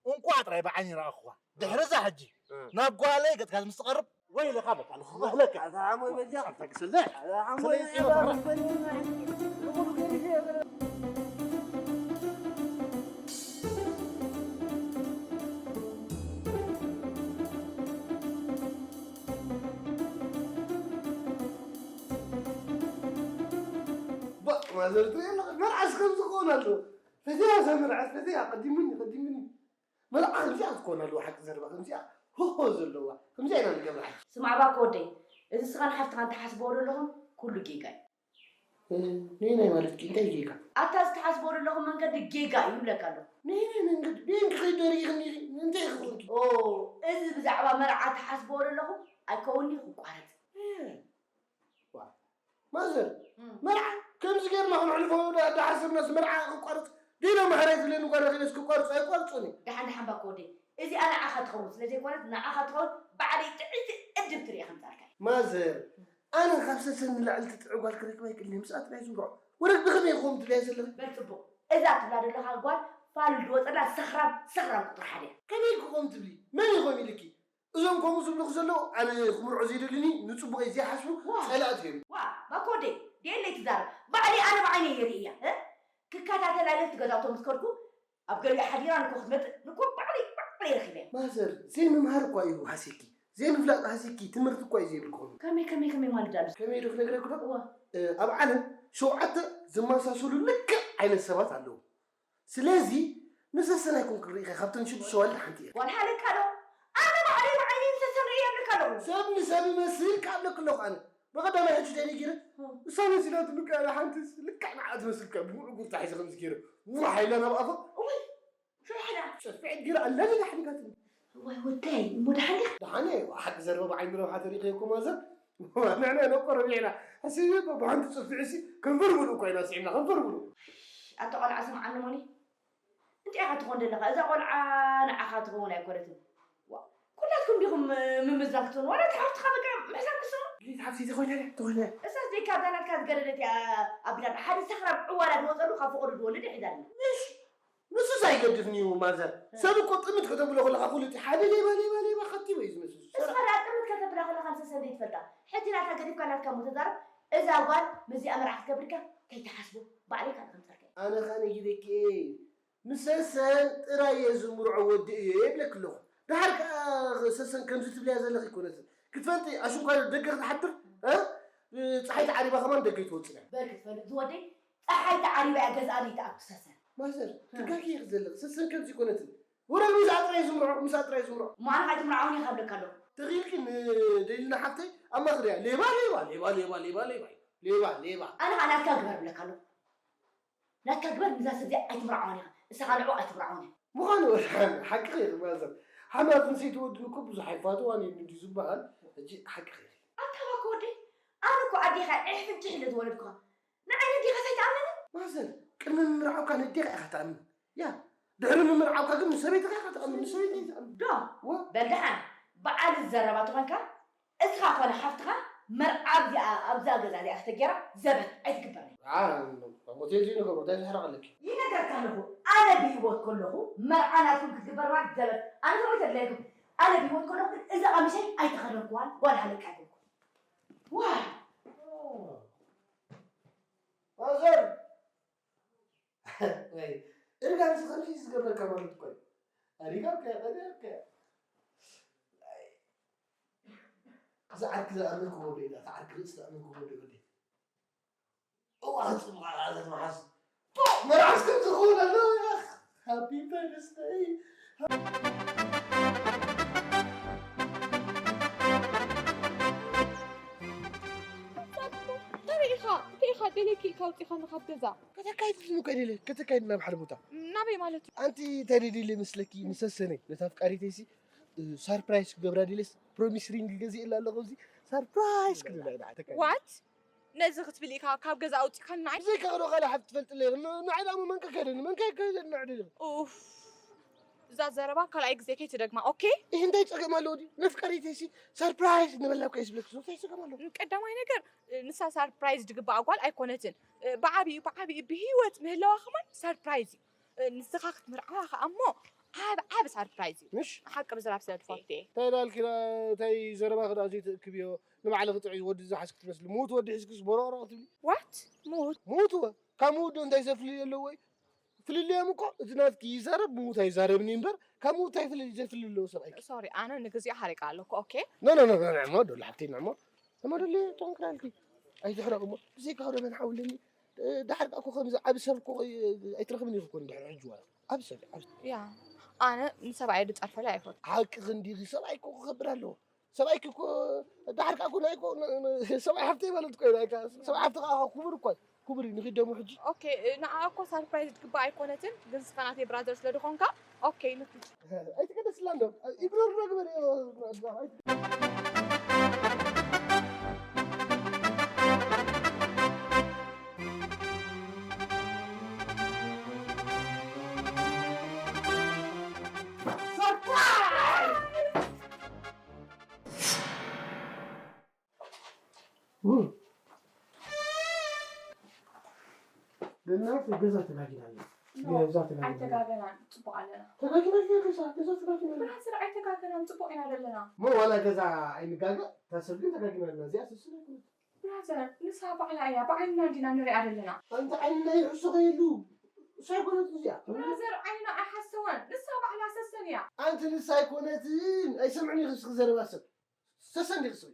እንቋዕ ጥራይ ብዓይኒ ረኣኹዋ። ድሕሪ እዛ ሕጂ እ። ናብ ጓለይ ገጽካ ምስ ትቐርብ ወይለኻ በቃ ንኽኽህለካ። ኣታ ሓሞይ በጃ። ኣታ ክስለ። ኣታ ሓሞይ ስለ በጃ። ባ፣ ማዘር ትሪኢ ኣለኻ? መርዓስ ከምዚ ክኸውን ኣለዎ። ፈቲያ እዛ መርዓስ፣ ፈቲያ፣ ቀዲሙኒ፣ ቀዲሙኒ። መርዓ ከምዚኣ ክትኮን ኣለዋ፣ ሓቂ ዘረባ ከምዚኣ። ብሆ ዘለዋ። ከምዚ ኢና ንገብራ። ስማዕ ባኮ ወደይ፣ እዚ ስኻን ሓፍትኻን ትሓስብዎ ዘለኹም ኩሉ ጌጋ እዩ። ነይናይ ማለት እንታይ ጌጋ? ኣታ እዚ ትሓስብዎ ዘለኹም መንገዲ ጌጋ እዩ ይብለካ ኣለኹ። ነይናይ መንገዲ ብየን ክኸይድ ደሪእኽኒ ኢኺ? እንታይ ክኾንኪ? ኦ፣ እዚ ብዛዕባ መርዓ ትሓስብዎ ዘለኹም ኣይከውንኒ ክቋረጽ። ማዘር፣ መርዓ ከምዚ ጌርና ክንሕልፎ ዳሓስብናስ መርዓ ክቋርጽ ዲና ማሕራይ ዝለኒ ጓል ረኺበስ ክቋርጽ ኣይቋርጹን እዩ። ደሓን ደሓን ባኮ ወደይ፣ እዚኣ ንዓኻ ትኸውን ስለ ዘይኮነት ንዓኻ ትኸውን ባዕለይ ጥዕይቲ ዕድብቲ ርእየ ከምጻልካ እየ። ማዘር፣ ኣነ ካብ ሰሰን ንላዕሊ ትጥዕ ጓል ክረክብ ኣይክእልን እየ። ምስኣ ጥራይ ዝምርዖ። ወረግ ብኸመይ ክኸውን ትብልያ ዘለኺ? በል ጽቡቕ፣ እዛ ትብላ ዘለኻ ጓል ፋሉል ዝወጸላ ሰኽራም ሰኽራም ቁጽሪ ሓደ እያ። ከመይ ክኸውን ትብሊ? መን ይኾን ኢልኪ? እዞም ከምኡ ዝብሉኺ ዘለዉ ኣነ ክምርዖ ዘይደልዩኒ ንጽቡቐይ ዘይሓስቡ ዋ። ጸላእቲ እዮም። ዋ ባኮ ወደይ ደየለይ ትዛረብ ባዕለይ ኣነ ብዓይነይ እየ ርእያ እ? ክከታተላ ኢለ እቲ ገዛውቶም ምስ ከድኩ ኣብ ገሊኡ ሓዲራ ንኮ ክትመጽእ ንኮ ባዕለይ ባዕለይ ረኺበያ። ማዘር ዘይምምሃር እኳ እዩ ሃሲኪ ዘይምፍላጥ ሃሲኪ ትምህርቲ እኳ እዩ ዘይብልክኹም። ከመይ ከመይ ከመይ ማለት ዳሉ? ከመይ ዶ ክነግረኪ ዶ? ዋ። ኣብ ዓለም ሸውዓተ ዝመሳሰሉ ልክዕ ዓይነት ሰባት ኣለዉ። ስለዚ ንሰሰን ኣይኮንክን ርኢኻ ካብተን ሽዱሽተ ኣዋልድ ሓንቲ እያ። ዋላ ሓለካ ዶ ኣነ ባዕለይ ብዓይነይ ንሰሰን ርእየ እብለካ ኣለኹ። ሰብ ንሰብ ይመስል ካብ ኣለክ ኣለኹ ኣነ። ብቐዳማይ ሕጂ እንታይ ገይረ? እሳ መሲላትኒ እኮ ኣነ ሓንቲ ልክዕ ንዓ ትመስል እኮ ብምዕጉርታ ሒዘ ከምዚ ገይረ ዋሕ ኢለ ናብ ኣፋ። እውይ ሽሕ ኢላ። ጨፊዐት ገይረ ኣለኒ ዳሕኒካትኒ። እዋይ ወደይ እሞ ደሓን ዲኻ? ደሓን እየ። ሓቂ ዘረባ ብዓይኒ ረብሓ ተሪኸዮ እኮ ማዘር። ንሕና ኢና እኮ ረቢሕና። ሕስብ እኮ ብሓንቲ ጽፍዒ ሲ ከንፈር ምሉእ እኮ ኢና ስዒብና፣ ከንፈር ምሉእ። ኣታ ቆልዓ ስምዓኒ ሞኒ፣ እንታይ ኢኻ ትኾን ዘለኻ? እዛ ቆልዓ ንዓኻ ትኸውን ኣይኮነትን። ዋ፣ ኩላትኩም ዲኹም ምምዝዛን ክትኾኑ? ዋላ እታ ሓፍትኻ በቃ ምሕሳብ ክስኑ? ጌታ ሓፍቲ ተኾይና ድያ? ተኾይና ድያ? እሳስ ዘይካ እዛ ናትካ ዝገደደት እያ ኣቢላ ሓደ ሰኽራም ዕዋላ ዝወጸሉ ካብ ፈቐዶ ዝወልድ ሒዛ ኣላ። ምሽ ንሱስ ኣይገድፍን እዩ ማዘር። ሰብ እኮ ጥምት ከተብሎ ከለኻ ኩሉ እቲ ሓደ ሌባ ሌባ ሌባ ከቲቡ እዩ ዝመስል። ንስኻ ደኣ ጥምት ከተብላ ከለኻ ንሰሰን ዘይትፈልጣ። ሕጂ ናታ ገዲፍካ ናትካ እሞ ተዛረብ። እዛ ጓል ምስዚኣ መርዓ ክትገብር ኢልካ ከይትሓስቦ ባዕለይ ካልእ ከምጸልካ እየ። ኣነ ኸኣ ነጊረኪ እየ። ምስ ሰሰን ጥራይ እየ ዝምርዖ ወዲ እየ ይብለኪ ኣለኹ። ደሓር ከኣ ሰሰን ከምዚ ትብልያ ዘለኺ ኣይኮነትን። ክትፈልጢ ኣሽንኳይ ደገ ክትሓድር እ? ጸሓይ ተዓሪባ ከማን ደገ ኣይትወጽን እያ። በል ክትፈልጥ ዝወደይ ጸሓይ ተዓሪባ እያ ገዝኣ ዘይትኣቱ ሰሰን። ማዘር ትጋጊ ኢኺ ዘለኺ። ሰሰን ከምዚ ኣይኮነትን። ወረ ምስኣ ጥራይ ዝምርዖ ምስኣ ጥራይ ዝምርዖ። እሞ ኣነ ከኣ ኣይትምርዓውን ኢኻ እብለካ ኣለኹ። ተኺኢልኪ ንደሊና ሓፍተይ ኣማኽርያ። ሌባ ሌባ ሌባ ሌባ ሌባ ሌባ ሌባ ሌባ። ኣነ ከኣ ናትካ ግበር እብለካ ኣለኹ። ናትካ ግበር ምስዛ ሰብ እዚኣ ኣይትምርዓውን ኢኻ። ንስኻ ንዕኡ ኣይትምርዓውን ኢኻ። ምዃኑ ሓቅኺ ኢኺ ማዘር። ሓማት ምስ ኣይትወድን እኮ ብዙሕ ኣይፋትዋን እዩ እንድዩ ዝበሃል። ሕጂ ሓቅኺ ኢኺ። ኣታ ባኮ ወደይ ኣነ እኮ ኣዴኻ ዒሕ ፍንጭሕ ኢለ ዝወለድኩኻ። ንዓይ ነዴኻስ ኣይትኣምነንን? ማዘር ቅድሚ ምምርዓውካ ነዴኻ ኢኻ ትኣምን። ያ ድሕሪ ምምርዓውካ ግን ንሰበይትኻ ኢኻ ትኣምን። ንሰበይተይ ትኣምን። ዶ ወ- በል ደሓን በዓል ዘረባ ተኾንካ እስኻ ኮነ ሓፍትኻ መርዓ ኣብዚኣ ኣብዛ ገዛ እዚኣ ከተጌራ ዘበት ኣይትግበርን። ሞቴ እዚ ነገሩ እንታይ ዝሕረቕ ኣለኪ? ይነገርካ ኣለኹ ኣነ ብህይወት ከለኹ መርዓ ናትኩም ክትግበር ማለት ዘበት ኣነ ተመይ ተድለየኩም ኣነ ብህይወት ከለኹ ግን እዛ ቀሚሸይ ኣይተኸደንኩዋን ጓል ሃለቃ ኣይኮንኩ። ዋ ማዘር ወይ እርጋንስ ከምዚ ዝገበርካ ማለት እኮ እዩ። ኣሪጋብካ ቀዲርካ እዚ ዓርኪ ዝኣመንኩ ወደ ኢላ እቲ ዓርኪ ርእሲ ዝኣመንኩ ወደ ወደ እዋ ክፅብቕ ኣላ ዘት መሓዝ መርዓስ ከም ዝኸውን ኣሎ ሃፒ በርዝደይ እንታይ ኢኻ እንታይ ኢኻ ደለኪ ኢልካ ኣውፂኻኒ ካብ ገዛ ከተካይድ ዝምከ ደለ ከተካይድ ናብ ሓደ ቦታ ናበይ ማለት እዩ ኣንቲ እንታይ ደለ መስለኪ ንሰሰነይ ነታ ፍቃሪተይሲ ሳርፕራይዝ ክገብራ ደለስ ፕሮሚስ ሪንግ ገዚእላ ኣለኹ ኣብዚ ሳርፕራይዝ ክብላ ኢና ተካይድ ዋት ነዚ ክትብል ኢኻ ካብ ገዛ ኣውፂኻኒ ንዓይ ብዘይካ ከዶ ካልእ ሓብቲ ትፈልጥለ ንዓይ ደኣ መን ከካይደኒ መን ከካይደኒ ንዕድል ኡፍ እዛ ዘረባ ካልኣይ ግዜ ከይትደግማ ኦኬ ይህ እንታይ ፀገም ኣለዎ ድዩ ነፍቀሪተይሲ ሳርፕራይዝ ንበላ እኮ እዩ ዝብለኪ እንታይ ፀገም ኣለዎ ቀዳማይ ነገር ንሳ ሳርፕራይዝ ድግባኣ ጓል ኣይኮነትን ብዓብዩ ብዓብዩ ብሂወት ምህላዋ ከማን ሳርፕራይዝ እዩ ንስኻ ክትምርዓዋ ከዓ እሞ ዓብ ዓብ ሳርፕራይዝ እዩ ምሽ ሓቂ ብዝራብ ስለ ትፈትየ እንታይ ዳልኪ እንታይ ዘረባ ክዳ ዘይትእክብዮ ንባዕልኺ ጥዑይ ወዲ ዝሓዝኪ ትመስሊ ምዉት ወዲ ሒዝክስ ቦሮቕሮቕ ትብሊ ዋት ምዉት ምዉት ወ ካብ ምዉት ዶ እንታይ ዘፍልልዮ ኣለዎ እዩ ፍልልዮም እኮ እቲ ናትኪ ይዛረብ ምዉት ኣይዛረብን እዩ እምበር ካብ ምዉት እንታይ ፍልል ዘፍልል ኣለዎ ሰብኣይኪ ሶሪ ኣነ ንግዚኡ ሓሪቃ ኣለኩ ኦኬ ኖ ኖ ኖ ንዕሞ ዶ ሓብተይ ንዕሞ ንዕሞ ዶ ቶንክራልኪ ኣይትሕረቕ እሞ ብዘይካ ዶ መን ሓውለኒ ዳሕር እኮ ከምዚ ዓቢ ሰብ እኮ ኣይትረኽብን ኢኹ እኮ እንድሕር ሕጂ ዋላ ዓቢ ሰብ ዓቢ ያ ኣነ ንሰብኣይ ድጸርፈሉ ኣይፈቱ። ሓቂ ክንዲኺ ሰብኣይ እኮ ክኸብር ኣለዎ። ሰብኣይኪ እኮ ደሓር ከኣ እኮ ናይ እኮ ን- ን- ሰብኣይ ሓፍተይ ማለት እኮ እዩ። ናይ ከኣ ሰብኣይ ሓፍቲ ከኣ ክቡር እኮ እዩ። ክቡር እዩ። ንኺድ ደሞ ሕጂ። ኦኬ፣ ንዓ እኮ ሳርፕራይዝ ትግባእ ኣይኮነትን፣ ግን ስኻ ናተይ ብራዘር ስለ ዝኾንካ፣ ኦኬ፣ ንኺድ። ኣይትቀደስላ እንዶ። ኢግኖር ዶ ግበር። ደናት ገዛ ተጋጊና ኣለና። ኖ፣ ገዛ ተጋጊና ኣለና። ኣይተጋገናን፣ ጽቡቕ ኣለና። ተጋጊና ኣለና፣ ገዛ፣ ገዛ ተጋጊና ኣለና። ብራዘር፣ ኣይተጋገናን፣ ጽቡቕ ኢና ዘለና። ሞ ዋላ ገዛ ኣይንጋገ፣ እታ ሰብ ግን ተጋጊና ኣለና። እዚኣ ስስን ኣይኮነት። ብራዘር፣ ንሳ ባዕላ እያ፣ ብዓይንና እንዲና ንሪኣ ዘለና። ኣንቲ ዓይንና ይሕሶ ከየሉ፣ እሳ ኣይኮነት እዚኣ። ብራዘር፣ ዓይንና ኣይሓሰወን፣ ንሳ ባዕላ ሰሰን እያ። ኣንቲ ንሳ ኣይኮነትን፣ ኣይሰምዕን ኢኺ እስኺ ዘረባ ሰብ። ሰሰን ዲኺ እስኺ?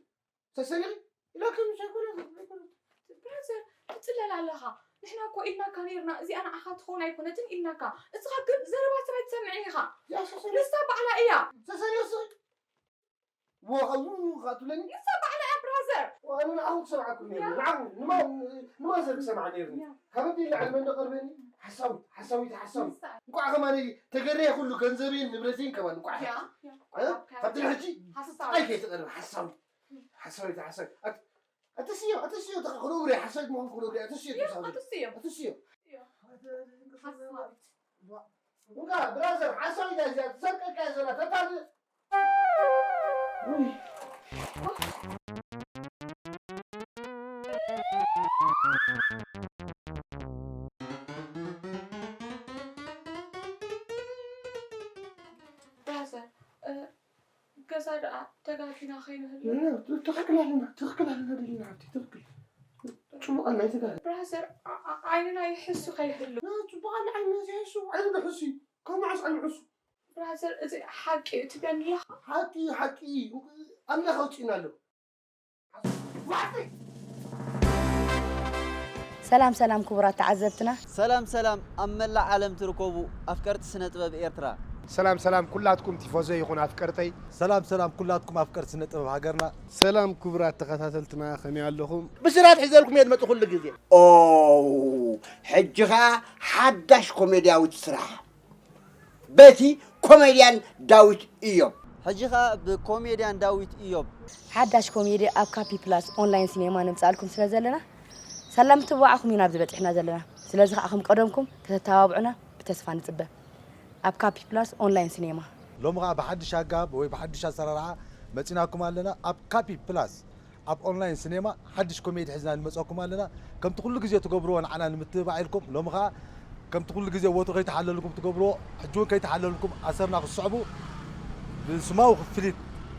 ሰሰን ኢኺ? ኢላኪ ምሽ ኣይኮነትን፣ ኣይኮነትን። ብራዘር፣ ትጽለል ኣለኻ። ንሕና እኮ ኢልናካ ነይርና፣ እዚኣ ንዓኻ ትኸውን ኣይኮነትን ኢልናካ። እስኻ ግን ዘረባ ሰብ ኣይትሰምዕን ኢኻ። ያ ሰሰን። ንሳ ባዕላ እያ። ሰሰን ኢኺ እስኺ? ዎ፣ ከምኡ ኸኣ ትብለኒ? ንሳ ባዕላ እያ ብራዘር። ኣነ ንዓኹም ክሰምዓኩም ነይሩ። ያ። ንዓኹም፣ ንማ-፣ ንማዘር ክሰምዓ ነይሩ። ያ። ካብ ኣደይ ላዕሊ መን ዶ ቀርበኒ? ሓሳዊት፣ ሓሳዊት፣ ሓሳዊት። ንሳ። እንቋዕ ከማነይ ተገርየ ኩሉ ገንዘበይን ንብረተይን ከማን እንቋዕ ያ፣ ሃብቲ። ያ። እ? ካብቲ ሕጂ ሓሳዊት። ኣይ ከይትቐርብ፣ ሓሳዊት። ሓሳዊት፣ ሓሳዊት። ኣት-፣ ኣትስዮ፣ ኣትስዮ፣ ተኸ-፣ ክነግሮ እየ፣ ሓሳዊት ምዃንኩ ክነግሮ እየ፣ ኣትስዮ፣ ያ፣ ትብሳብ። ኣትስዮ። ኣትስዮ። ያ። ሓሳዊት። እንካ ብራዘር፣ ሓሳዊት እያ እዚኣ፣ ትሰርቀካ እያ ዘላ፣ ተታል-፣ ብራዘር፣ እ፣ ገዛ ደኣ ተጋጊና ከይንህሉ። እ፣ ትኽክል ኣለና፣ ትኽክል ኣለና፣ ደሊና ሓብቲ፣ ትኽክል። ጽቡቕ ኣላ፣ ኣይተጋገ። ብራዘር፣ ዓ-፣ ዓ-፣ ዓይንና ይሕሱ ከይህሉ። እ፣ ጽቡቕ ኣላ፣ ዓይንና ዘይሕሱ፣ ዓይኑ ዶ ሕሱ እዩ? ካብ መዓስ ዓይኑ ሕሱ? ብራዘር፣ እዚ ሓቂ እዩ ትብለኒ ኣለኻ? ሓቂ እዩ፣ ሓቂ እዩ። ኣምላኽ ኣውጺእና ኣሎ። ሰላም ሰላም ክቡራት ተዓዘብትና። ሰላም ሰላም ኣብ መላእ ዓለም ትርከቡ ኣፍቀርቲ ስነ ጥበብ ኤርትራ። ሰላም ሰላም ኩላትኩም ቲፎዞ ይኹን ኣፍቀርተይ። ሰላም ሰላም ኩላትኩም ኣፍቀርቲ ስነ ጥበብ ሃገርና። ሰላም ክቡራት ተኸታተልትና ከመይ ኣለኹም? ብስራት ሒዘልኩም እየ ዝመጽእ ኩሉ ግዜ። ኦ ሕጂ ኸኣ ሓዳሽ ኮሜድያዊት ስራሕ በቲ ኮሜድያን ዳዊት ኢዮብ። ሕጂ ኸኣ ብኮሜድያን ዳዊት ኢዮብ። ሓዳሽ ኮሜዲ ኣብ ካፒ ፕላስ ኦንላይን ሲኔማ ነምጽኣልኩም ስለ ዘለና፣ ሰላም ትብዓኹም ኢና ኣብዚ በጺሕና ዘለና። ስለዚ ኸኣ ከም ቀደምኩም ከተተባብዑና ብተስፋ ንጽበ። ኣብ ካፒ ፕላስ ኦንላይን ሲኔማ። ሎሚ ኸኣ ብሓድሽ ኣገባብ ወይ ብሓድሽ ኣሰራርሓ መጺናኩም ኣለና። ኣብ ካፒ ፕላስ ኣብ ኦንላይን ሲኔማ ሓድሽ ኮሜዲ ሒዝና ንመጸኩም ኣለና። ከምቲ ኩሉ ግዜ ትገብርዎ ንዓና ንምትብባዕ ኢልኩም፣ ሎሚ ኸኣ ከምቲ ኩሉ ግዜ ወትሩ ከይተሓለልኩም ትገብርዎ፣ ሕጂ እውን ከይተሓለልኩም ኣሰርና ክትስዕቡ ብስማዊ ክፍሊት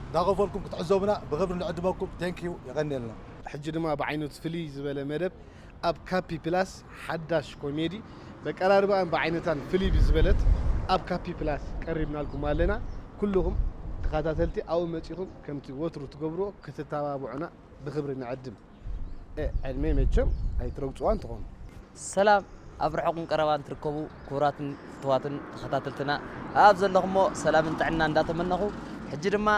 እንዳኸፈልኩም ክትዕዘቡና ብኽብሪ ንዕድመኩም። ቴንክ ዩ፣ የቐንየልና። ሕጂ ድማ ብዓይነቱ ፍልይ ዝበለ መደብ ኣብ ካፒ ፕላስ ሓዳሽ ኮሜዲ በቀራርባኣን ብዓይነታን ፍልይ ብዝበለት ኣብ ካፒ ፕላስ ቀሪብናልኩም ኣለና። ኩልኹም ተኸታተልቲ ኣብኡ መጺኹም ከምቲ ወትሩ ትገብርዎ ክትተባብዑና ብኽብሪ ንዕድም። እ፣ ዕድመይ መቸም ኣይትረግጽዋን ትኾኑ። ሰላም ኣብ ርሑቕን ቀረባን ትርከቡ ክቡራትን ፍቱዋትን ተኸታተልትና ኣብ ዘለኹሞ ሰላምን ጥዕና እንዳተመነኹ፣ ሕጂ ድማ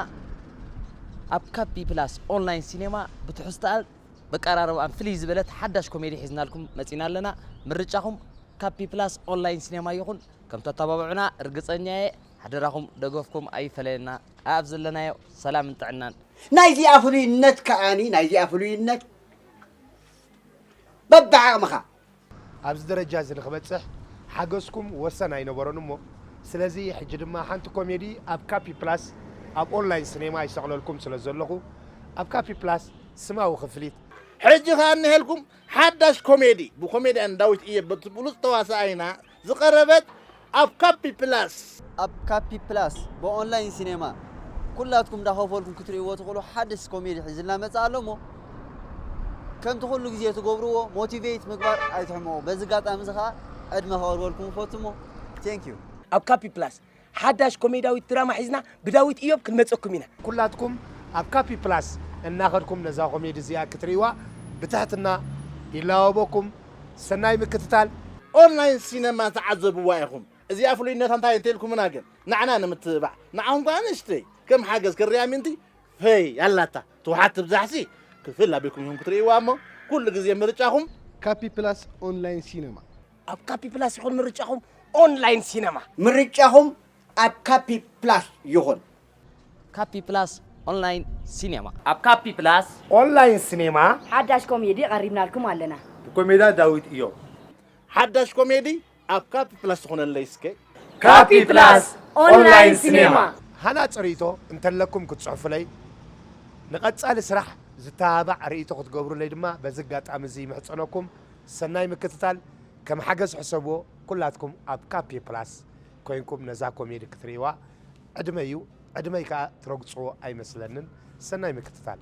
ኣብ ካፒ ፕላስ ኦንላይን ሲኔማ ብትሕዝቶኣን በቀራርባኣን ፍልይ ዝበለት ሓዳሽ ኮሜዲ ሒዝናልኩም መጺና ኣለና። ምርጫኹም ካፒ ፕላስ ኦንላይን ሲኔማ ይኹን። ከም ተተባብዑና ርግጸኛ እየ። ሓደራኹም ደገፍኩም ኣይፈለየና። ኣብ ዘለናዮ ሰላምን ጥዕናን። ናይዚኣ ፍሉይነት ከኣኒ፣ ናይዚኣ ፍሉይነት በብዓቕምኻ። ኣብዚ ደረጃ እዚ ንኽበጽሕ ሓገዝኩም ወሰን ኣይነበሮን እሞ፣ ስለዚ ሕጂ ድማ ሓንቲ ኮሜዲ ኣብ ካፒ ፕላስ ኣብ ኦንላይን ሲኔማ ይሰቕለልኩም ስለ ዘለኹ፣ ኣብ ካፒ ፕላስ ስማዊ ክፍሊት። ሕጂ ኸኣ እኒሀልኩም ሓዳሽ ኮሜዲ ብኮሜድያን ዳዊት እየ በቲ ብሉጽ ተዋሳኣይና ዝቐረበት ኣብ ካፒ ፕላስ። ኣብ ካፒ ፕላስ ብኦንላይን ሲኔማ ኩላትኩም እንዳኸፈልኩም ክትርእይዎ ትኽእሉ ሓድሽ ኮሜዲ ሒዝልና መጽእ ኣሎ እሞ፣ ከምቲ ኩሉ ግዜ ትገብርዎ ሞቲቬት ምግባር ኣይትሕመቑ። በዚ ኣጋጣሚ እዚ ኸኣ ዕድመ ከቕርበልኩም እፈቱ እሞ፣ ቴንክ ዩ። ኣብ ካፒ ፕላስ ሓዳሽ ኮሜዳዊት ድራማ ሒዝና ብዳዊት ኢዮብ ክንመጸኩም ኢና። ኩላትኩም ኣብ ካፒ ፕላስ እናኸድኩም ነዛ ኮሜዲ እዚኣ ክትርእይዋ ብትሕትና ይላወበኩም። ሰናይ ምክትታል። ኦንላይን ሲነማ ተዓዘብዋ ኢኹም። እዚኣ ፍሉይነታ እንታይ እንተልኩምና ግን ንዓና ንምትብባዕ ንዓኹም ከኣ ንእሽተይ ከም ሓገዝ ክርያ ምንቲ ፈይ ኣላታ ትውሓት ትብዛሕሲ ክፍል ኣቢልኩም ኢኹም ክትርእይዋ እሞ ኩሉ ግዜ ምርጫኹም ካፒ ፕላስ ኦንላይን ሲነማ። ኣብ ካፒ ፕላስ ይኹን ምርጫኹም ኦንላይን ሲነማ። ምርጫኹም ኣብ ካፒ ፕላስ ይኹን። ካፒ ፕላስ ኦንላይን ሲኔማ። ኣብ ካፒ ፕላስ ኦንላይን ሲኔማ ሓዳሽ ኮሜዲ ቀሪብናልኩም ኣለና። ብኮሜዳ ዳዊት እዮም። ሓዳሽ ኮሜዲ ኣብ ካፒ ፕላስ ትኾነለይ እስከ። ካፒ ፕላስ ኦንላይን ሲኔማ። ሃናፂ ርእይቶ እንተለኩም ክትፅሕፉለይ፣ ንቐፃሊ ስራሕ ዝተባባዕ ርእይቶ ክትገብሩለይ ድማ በዚ ኣጋጣሚ እዚ ይምሕፀነኩም። ሰናይ ምክትታል። ከም ሓገዝ ሕሰብዎ። ኩላትኩም ኣብ ካፒ ፕላስ ኮይንኩም ነዛ ኮሜዲ ክትርእይዋ ዕድመ እዩ። ዕድመይ ከዓ ትረግፅዎ ኣይመስለንን። ሰናይ ምክትታል።